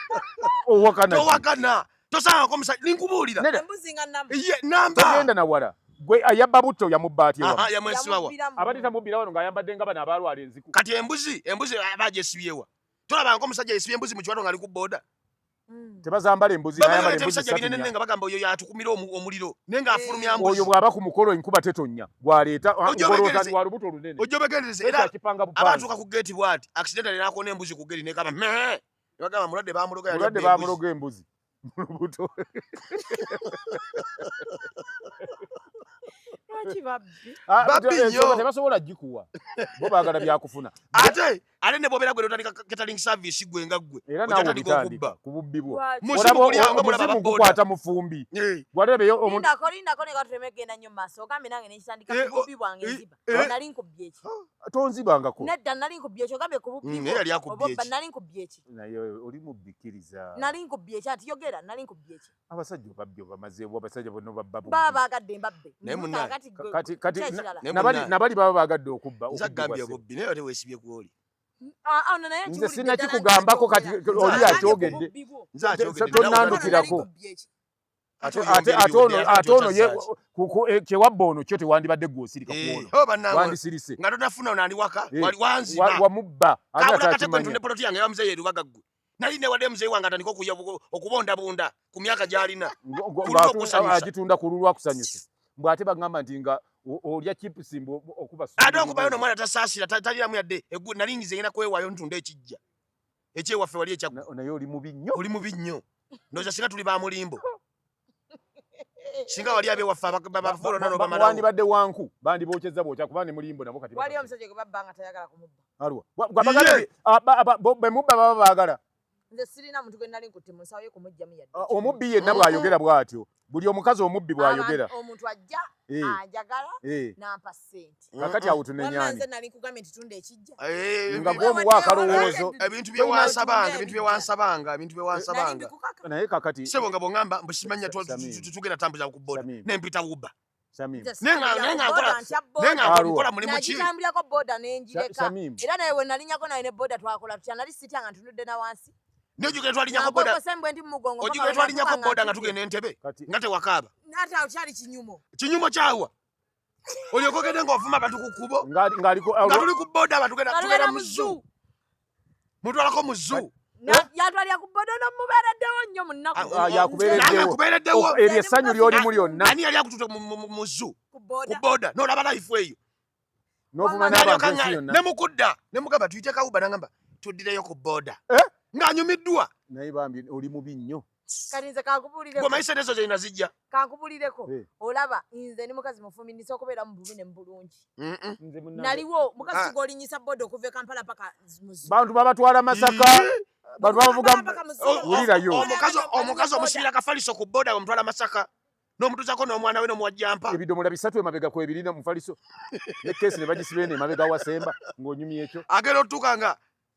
owakana. Towakana. Tosangako omusajja ninkubuulira. Nedda. Embuzi nga namba. Ye namba. Togenda na wala. Gwe ayabba butto yamubba atya Aha, wano? yamwesibawa. Yamubbiramu. Abadde tamubbira wano ng'ayambadde nga bano abaalwala enziku. Kati embuzi, embuzi aba agyesibyewa. Tolabangako omusajja yesibye embuzi mu kiwato ng'ali ku boda. Tebazambala embuzi n'ayambala Bamala embuzi ebisajja ssatu binene nnya. nga bagamba oyo yatukumira omuliro naye ng'afulumya mbuzi. Oyo bw'aba ku mukolo enkuba tetonnya gw'aleeta Ojja ngolooza obegereze. wa lubuto lunene. Ojja obegendereze Era era akipanga bupanzi. abatuuka ku geeti bw'ati accidentally n'akoona embuzi ku geeti n'ekaba mee. Ne bagamba mulwadde baamuloga yali Mulwadde abba embuzi. baamuloga embuzi mu lubuto. Lwaki babbi? Ah, Babbi ensonga nnyo. tebasobola gikuwa. Bo baagala byakufuna. Ate ate ne bw'obeera gwe n'otandika catering service gwe nga ggwe Era ojja naawe tandika obitandika okubba. ku bubbi bwo. Lwaki? Muzimu Olaba guli awo nga mulaba omuzimu aba boda. gukwata mufumbi. Eh, Gwalabeyo omuntu Lindako, lindako ne katuleme kugenda nnyo mu maaso. Ogambye nange ne nkitandika Eh, ku bubbi bwange eh, nziba. eh. Nali nkubbye ki? tonzibangako. Nedda nali nkubbye ki? Ogambye ku bubbi Naye yali akubbye Oba ki? nali nkubbye ki? Naye oli mubbikiriza. Nali nkubbye ki? Ati yogera nali nkubbye ki? Abasajja obabbye obamazeewo abasajja bonna obabba bubbi. Baba baagadde mbabbe. Naye munnaye. Kaakati gwe- Kati kati ki ekirala? Naye nabali munnaye. nabali baba baagadde okubba. Nze okubbibwa agambye ssebo. obubbi naye ate weesibye ku oli. Ah, ah, ono naye Nze nkiwulidde sinnakikugambako ddala kati nkyogera. oli Ogambye ku akyogedde. bubbi bwo. Nze akyogedde Tonnandukirako. Nali nkubbye ki? Ate Ate ate ono ate ono ye kyewabba ono kyo tewandibadde gwe osirika ku ono. Eh, bannange Wandisirise. nga tonafuna ono ali waka Eh, wali wanziba Wamubba ate kabula kate gwe atakimanya. ntunde poloti yange ewa muzeeyi e Lubaga ggwe nali newadde muzeeyi wange atandika okuya okubondabonda ku myaka gy'alina Ku lulwo okusanyusa. Agitunda ku lulwo akusanyusa. Mbw ate bagamba nti nga olya chips mbu okuba ate okubayo nomwana tasaasira taliramu yadde nali ngize ngenda kwewaayo ntunda ekijja ekyewaffe wali ekyaggwe Naye oli mubi nnyo. oli mubi nnyo ndowooza singa tuli ba mulimbo singa wali abewaffe abafuula nobamalawo Wandibadde wanku bandibokyezza bwokya kuba ne mulimbo nabo kati Waliwo omusajja gwe babba nga tayagala kumubba. Alwa. Bwe mubba baba baagala. Nze sirina muntu gwe nali nkutte mu nsawo ye kumuggyamu yadde. Ah, Omubbi yenna bw'ayogera bw'atyo. Buli omukazi omubbi bw'ayogera. Omuntu ajja Eh, anjagala eh. n'ampa ssente. Kakati awo Wamma tunenyani. nze nali nkugambye nti tunda ekijja. Nga gw'omuwa akalowoozo. ebintu byewansabanga ebintu byewansabanga ebintu Nali byewansabanga mbikukaka. Naye kakati sebo nga bwongamba mbu simanya Samim. tugenda tambuza ku boda Samim. nempita wuba Samim. Nze Naye nga- naye nga nkola- boda ntya naye nga boda. Arua. nkola mulimu ki Nagitambulirako boda ne ngireka. Samim. Era naye we nalinyako naye ne boda twakola tutya nali sitya nga ntunudde na wansi. nejugere twalinyako boda Nankokose mbwe ndi mu mugongo mpaka ojugere we twalinyako natuuka boda nga ntudde. tugenda entebe Kati nga tewakaaba Ate awo kyali kinyumo. kinyumo kyawa olyoka ogende ng'ovuma abantu ku kkubo ng'aliko nga tuli ku boda aba tugenda Nga tugenda tugenda mu mu zoo zoo. mutwalako mu zoo Yantwalira ku boda n'omubeereddewo nnyo mu nnaku. Ah, Ah, yakubeereddewo. nange nkubeereddewo eryo essanyu ly'olimu lyonna ani yali akututte mu zoo Ku ku boda. boda n'olaba life eyo n'ovuma Wamma n'abantu N'alyoka ensi nga- yonna. ne mukudda ne mugamba tuyite kawuba nangamba tuddireyo ku boda Eh? ng'anyumiddwa Naye bambi oli mubi nnyo. Kati nze kankubuulireko. gwe mayise nezo zerina zijja Kankubuulireko. Eh. Olaba nze ndi mukazi mufumbi ndisa okubeera mu bubi ne mu bulungi. Mm-mm. Nze munnange. Naliwo mukazi Ah. gw'olinyisa boda okuva e Kampala paka mu zoo. Bantu babatwala Masaka. Bantu babavuga Kampala paka mu zoo. Wulirayo. Omukazi omusibira kafaliso ku boda bamutwala Masaka n'omutuuzako n'omwana we n'omuwa jampa ebidomola bisatu emabega kwebirina mufaliso ne keesi ne bagisiba eno emabega wasemba ng'onyumya ekyo agenda otuuka nga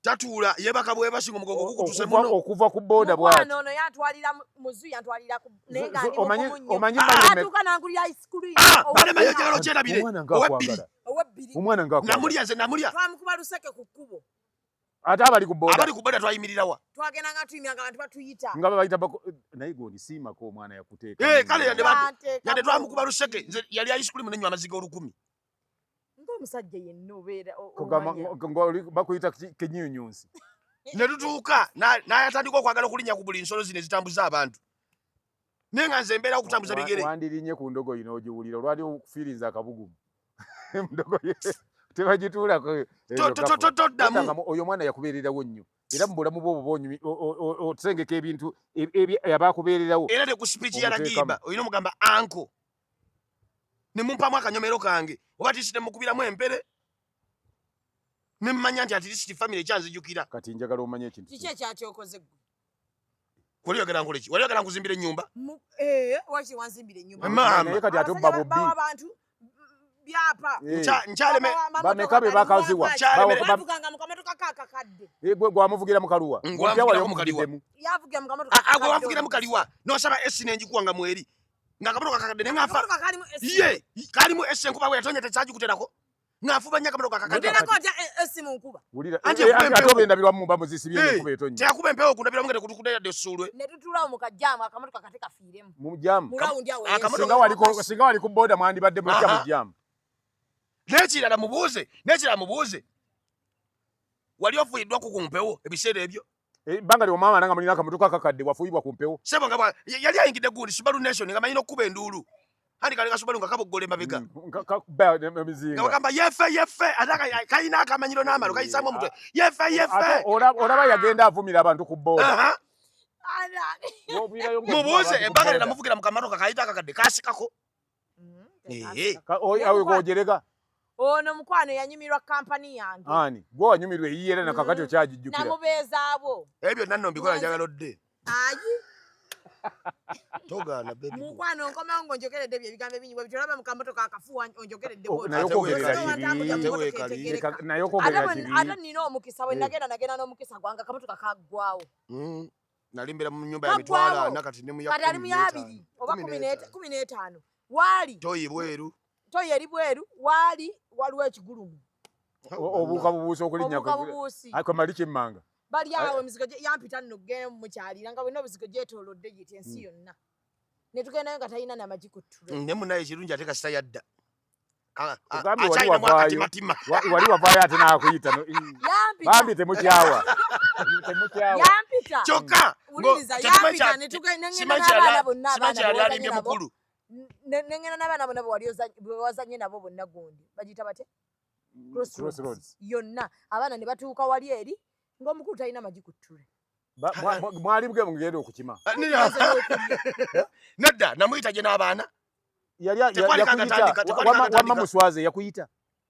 tatuula yeebaka bwebasi ng'omugongo gukutuse muno Okuva ku boda bw'ati Mukwano ono yantwalira mu zoo yantwalira ku naye nga ndi mugumu nnyo. Omanyi Atuuka n'angulira ice cream. Ah, bane manyi njagala okyerabire Omwana owebbiri ng'akwagala. Owebbiri. Omwana ng'akwagala. namulya nze namulya Twamukuba luseke ku kkubo. Ate abali ku boda abali ku boda twayimirirawa Twagenda nga tuyimya nga abantu batuyita. nga babayita naye gondi siimako omwana yakuteeka. Eh, kale yadde Banteekamu. yadde twamukuba luseke nze yali ice cream nenywa amazzi g'olukumi Ng'omusajja yenna obeera Kugamba omanya. bakuyita kinyunyunsi. ne tutuuka n'ayatandika okwagala okulinnya ku buli nsolo zino ezitambuza abantu naye nga nze mbeerawo okutambuza bigere Wandirinye ku ndogoyi n'ogiwulira olwali okufiirinza akabugumu. Endogoyi tebagituulako ezo kafa. Toddamu Toddangamu, oyo omwana yakubeererawo nnyo era mu bulamu bwo oba otusengeka ebintu abakubeererawo era ne ku speech ya Omuteekamu. Ragiba olina omugamba anko ne mumpamu akanyomero kange oba tisi ne mukubiramu empere ne mmanya nti at least family ekyanzijukira Kati njagala omanye ekintu Kiki ekyakyokoze ggwe? wali oyagala nkole ki wali oyagala nkuzimbira ennyumba Waki wanzimbira ennyumba? Maama. Naye kati ate obba Abasajja bubbi. bawa abantu byapa. Eh, Nkyaleme Bameka be bakaziwa? Bavuganga mu kamotoka kakakadde. Eh, gwe gwamuvugira mu kaluwa. Ngwamuvugira mu kaluwa. Yavugira mu kamotoka. Ah, gwe wanvugira mu kaliwa n'osaba esi n'engikuwa nga mweri nga akamotoka kakadde ne ŋŋafa Akamotoka kalimu esi. ye kalimu esi enkuba bwe yatonya tekyagikuterako Ng'afuba nnyo akamotoka akakadde. Nterako ntya esimu nkuba. Wulira, Anti eh, ekuba anti ate empewo. oba endabirwamu muba muzisibye Eh, enkuba etonnya. Teyakuba empewo ku ndabirwamu nga tekutukudde yadde essuulwe. Ne tutuulawo mu kajjaamu akamotoka kate kafiiremu. Mu jam. Mu rawundi awo akamotoka- Singa waliko singa wali ku boda mwandibadde mutya mu Aha. jam. N'ekirala mubuuze, n'ekirala mubuuze. Wali ofuyiddwa ku mpewo ebiseera ebyo? Ebbanga lye wamwamala nga mulina akamotoka akakadde wafuuyibwa ku mpewo. Ssebo nga yali ayingidde gundi Subaru Nation nga manyi n'okkuba enduulu. Andi kali ka Subaru nga kaboggola emabega. Kakuba emizinga. Nga bagamba yefe yefe ate kalina akamanyiro n'amalo kayisaamu omutwe. Yefe yefe. Ate olaba yagenda avumira abantu ku boda. Aha. W'oviirayo ng'ovuma Mubuuze abantu ku ebbanga lye boda. namuvugira mu kamotoka kayita akakadde kaasikako. Ee. Awo g'ojerega. Ono mukwano yanyumirwa kampani yange. Ani? Gwe wanyumirwa eyiye era na kakati okyagijjukira. Namubeezaabo. Ebyo byonna nno mbikola njagala odde. Ayi. Togaana baby. Mukwano nkomawo ng'onjogeredde ebyo ebigambo ebingi bwe bityo olaba mu kamotoka akafu onjogeredde Oh, bw'otyo. naye Ate okwogerera weekali. kibi. Ate weekali. Naye Ate okwogerera bwe- kibi. ate nina omukisa bwe nagenda nagenda n'omukisa gwange akamotoka kaggwawo. Nali mbeera mu nnyumba ya mitwalo Kaggwawo. ana kati ne mu ya Kati ali mu kumi ya n'etaano. abiri oba Kumi n'etaano. 15. Waali Toyi bweru. toyi eri bweru waali waliwo ekigulumu. Obuuka bubuusi okulinnya Obuuka bubuusi. Kamali kimmanga. Bali awo emizigo yampita nno kugenda mumukyalira nga bwenna obuzigo gyetoolodde giti ensi yonna. Ne tugendayo nga talina n'amagi ku ttule. Ne munnaye ekirungi ate kasita yadda. Ogambye wali Akyalinamu wavaayo. akatimatima. Wali wavaayo ate n'akuyita. Yampita. Bambi temukyawa. Temukyawa. Yampita. Kyokka Wuliriza, yampita ne tugenda ne ngenda n'abaana bonna abaana simanyi kyali be alimbye wazanye nabo. mukulu. Ne ngenda n'abaana bonna be wazanye nabo bonna gundi. Bagiyita batya? Crossroads. Crossroads. Yonna abaana ne batuuka wali eri ng'omukulu talina magi ku ttule. Mwali bwe mugenda okukima. Nedda namuyita gye n'abaana. Yali Tekwali yakuyita. kakatandika, tekwali Wamma kakatandika. muswaze yakuyita.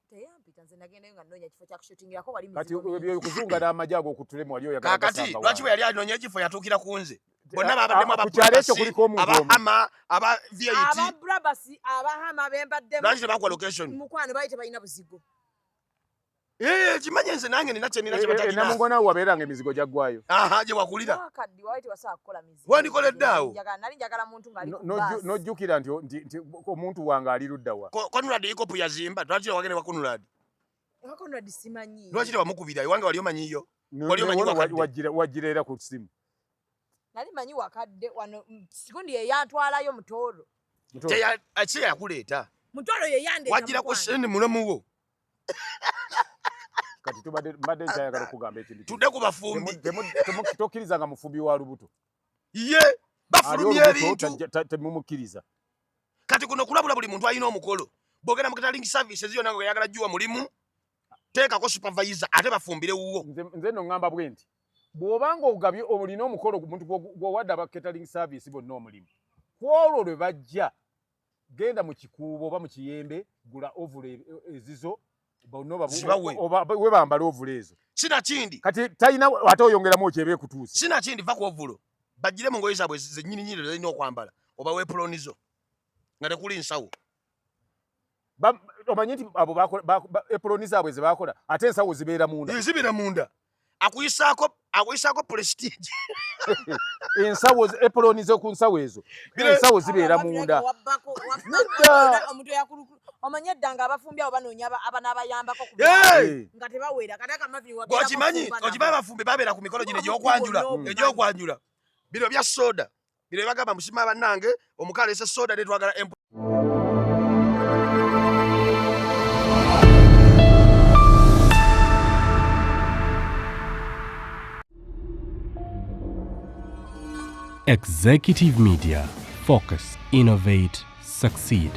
Teyampita nze nagendayo nga nnoonya kifo kya kushutingirako wali Kati mizigo mingi. ebyo kuzunga n'amagi ago okuttulemu wali oyagala Kaakati gasamba lwaki bwe wange. yali anoonya ekifo yatuukira ku nze. Bonna babaddemu aba Ku kyalo ekyo Brabasi, kuliko omuntu aba omu. Hama, aba V8. Aba Brabasi, aba Hama bembaddemu. Lwaki tebakuwa location? Mukwano baali tebalina buzigo. Kimanye nze nange nina kye nina kye batalina. Namungona wabeeranga emizigo gyaggwayo. Aha, gye wakulira. Wakaddi waali tewasobola kukola mizigo. Wandikoledde awo. Nali njagala muntu ng'ali ku bbaasi. N'ojjukira nti omuntu wange ali ludda wa. Conrad Ikopu yazimba, lwaki tewagenda wa Conrad? Wa Conrad simanyi. Lwaki tewamukubira? Ewange wali omanyiyo? Wali omanyi wakadde? Wajjira era ku ssimu. Nali manyi wakadde wano sikundi ye yantwalayo Mutooro. Si yakuleeta. Mutooro ye yandeeta. Wajjira ku ssendi mulamu wo. Kati tubadde mbadde nkyayagala okugamba ekintu. Tudde ku bafumbi. Tokkirizanga mufumbi wa lubuto. Ye bafulumya ebintu. Temumukkiriza. Kati kuno kulabula buli muntu alina omukolo. Bw'ogenda mu catering services yonna ng'oyagala giwa mulimu, teekako supervisor ate bafumbire wuwo. Nze nno ŋŋamba bwe nti bw'obanga ogabye olina omukolo omuntu gw'owadde aba catering service bonna omulimu, ku olwo lwe bajja genda mu kikuubo oba mu kiyembe gula ovulo ezizo bonna Zibawe. we bambala ovulo ezo. Sinakindi. Kati talina ate oyongeramu okyeba ekutuuse. Sinakindi va ku ovulo. Bagire mu ngoye zaabwe zennyini nnyini zalina okwambala oba weepuloni zo nga tekuli nsawo. Omanyi nti abo epuloni zaabwe ze baakola ate ensawo zibeera munda. Zibeera munda. Akuyisaako prestige. Ensawo epuloni zo ku nsawo ezo. Ensawo zibeera munda. Nedda. Omuntu omanyi edda nga abafumbi abo banoonya abanaabayambako ku nga tebawera. Kati akamaviri wagenda Okimanyi, kufumba okimanyi nabo. abafumbi babeera ku mikolo gino Bonna egy'okwanjula. Bino bya soda. Bino bagamba musima bannange omukaala ese soda ne twagala Executive Media. Focus, innovate, succeed.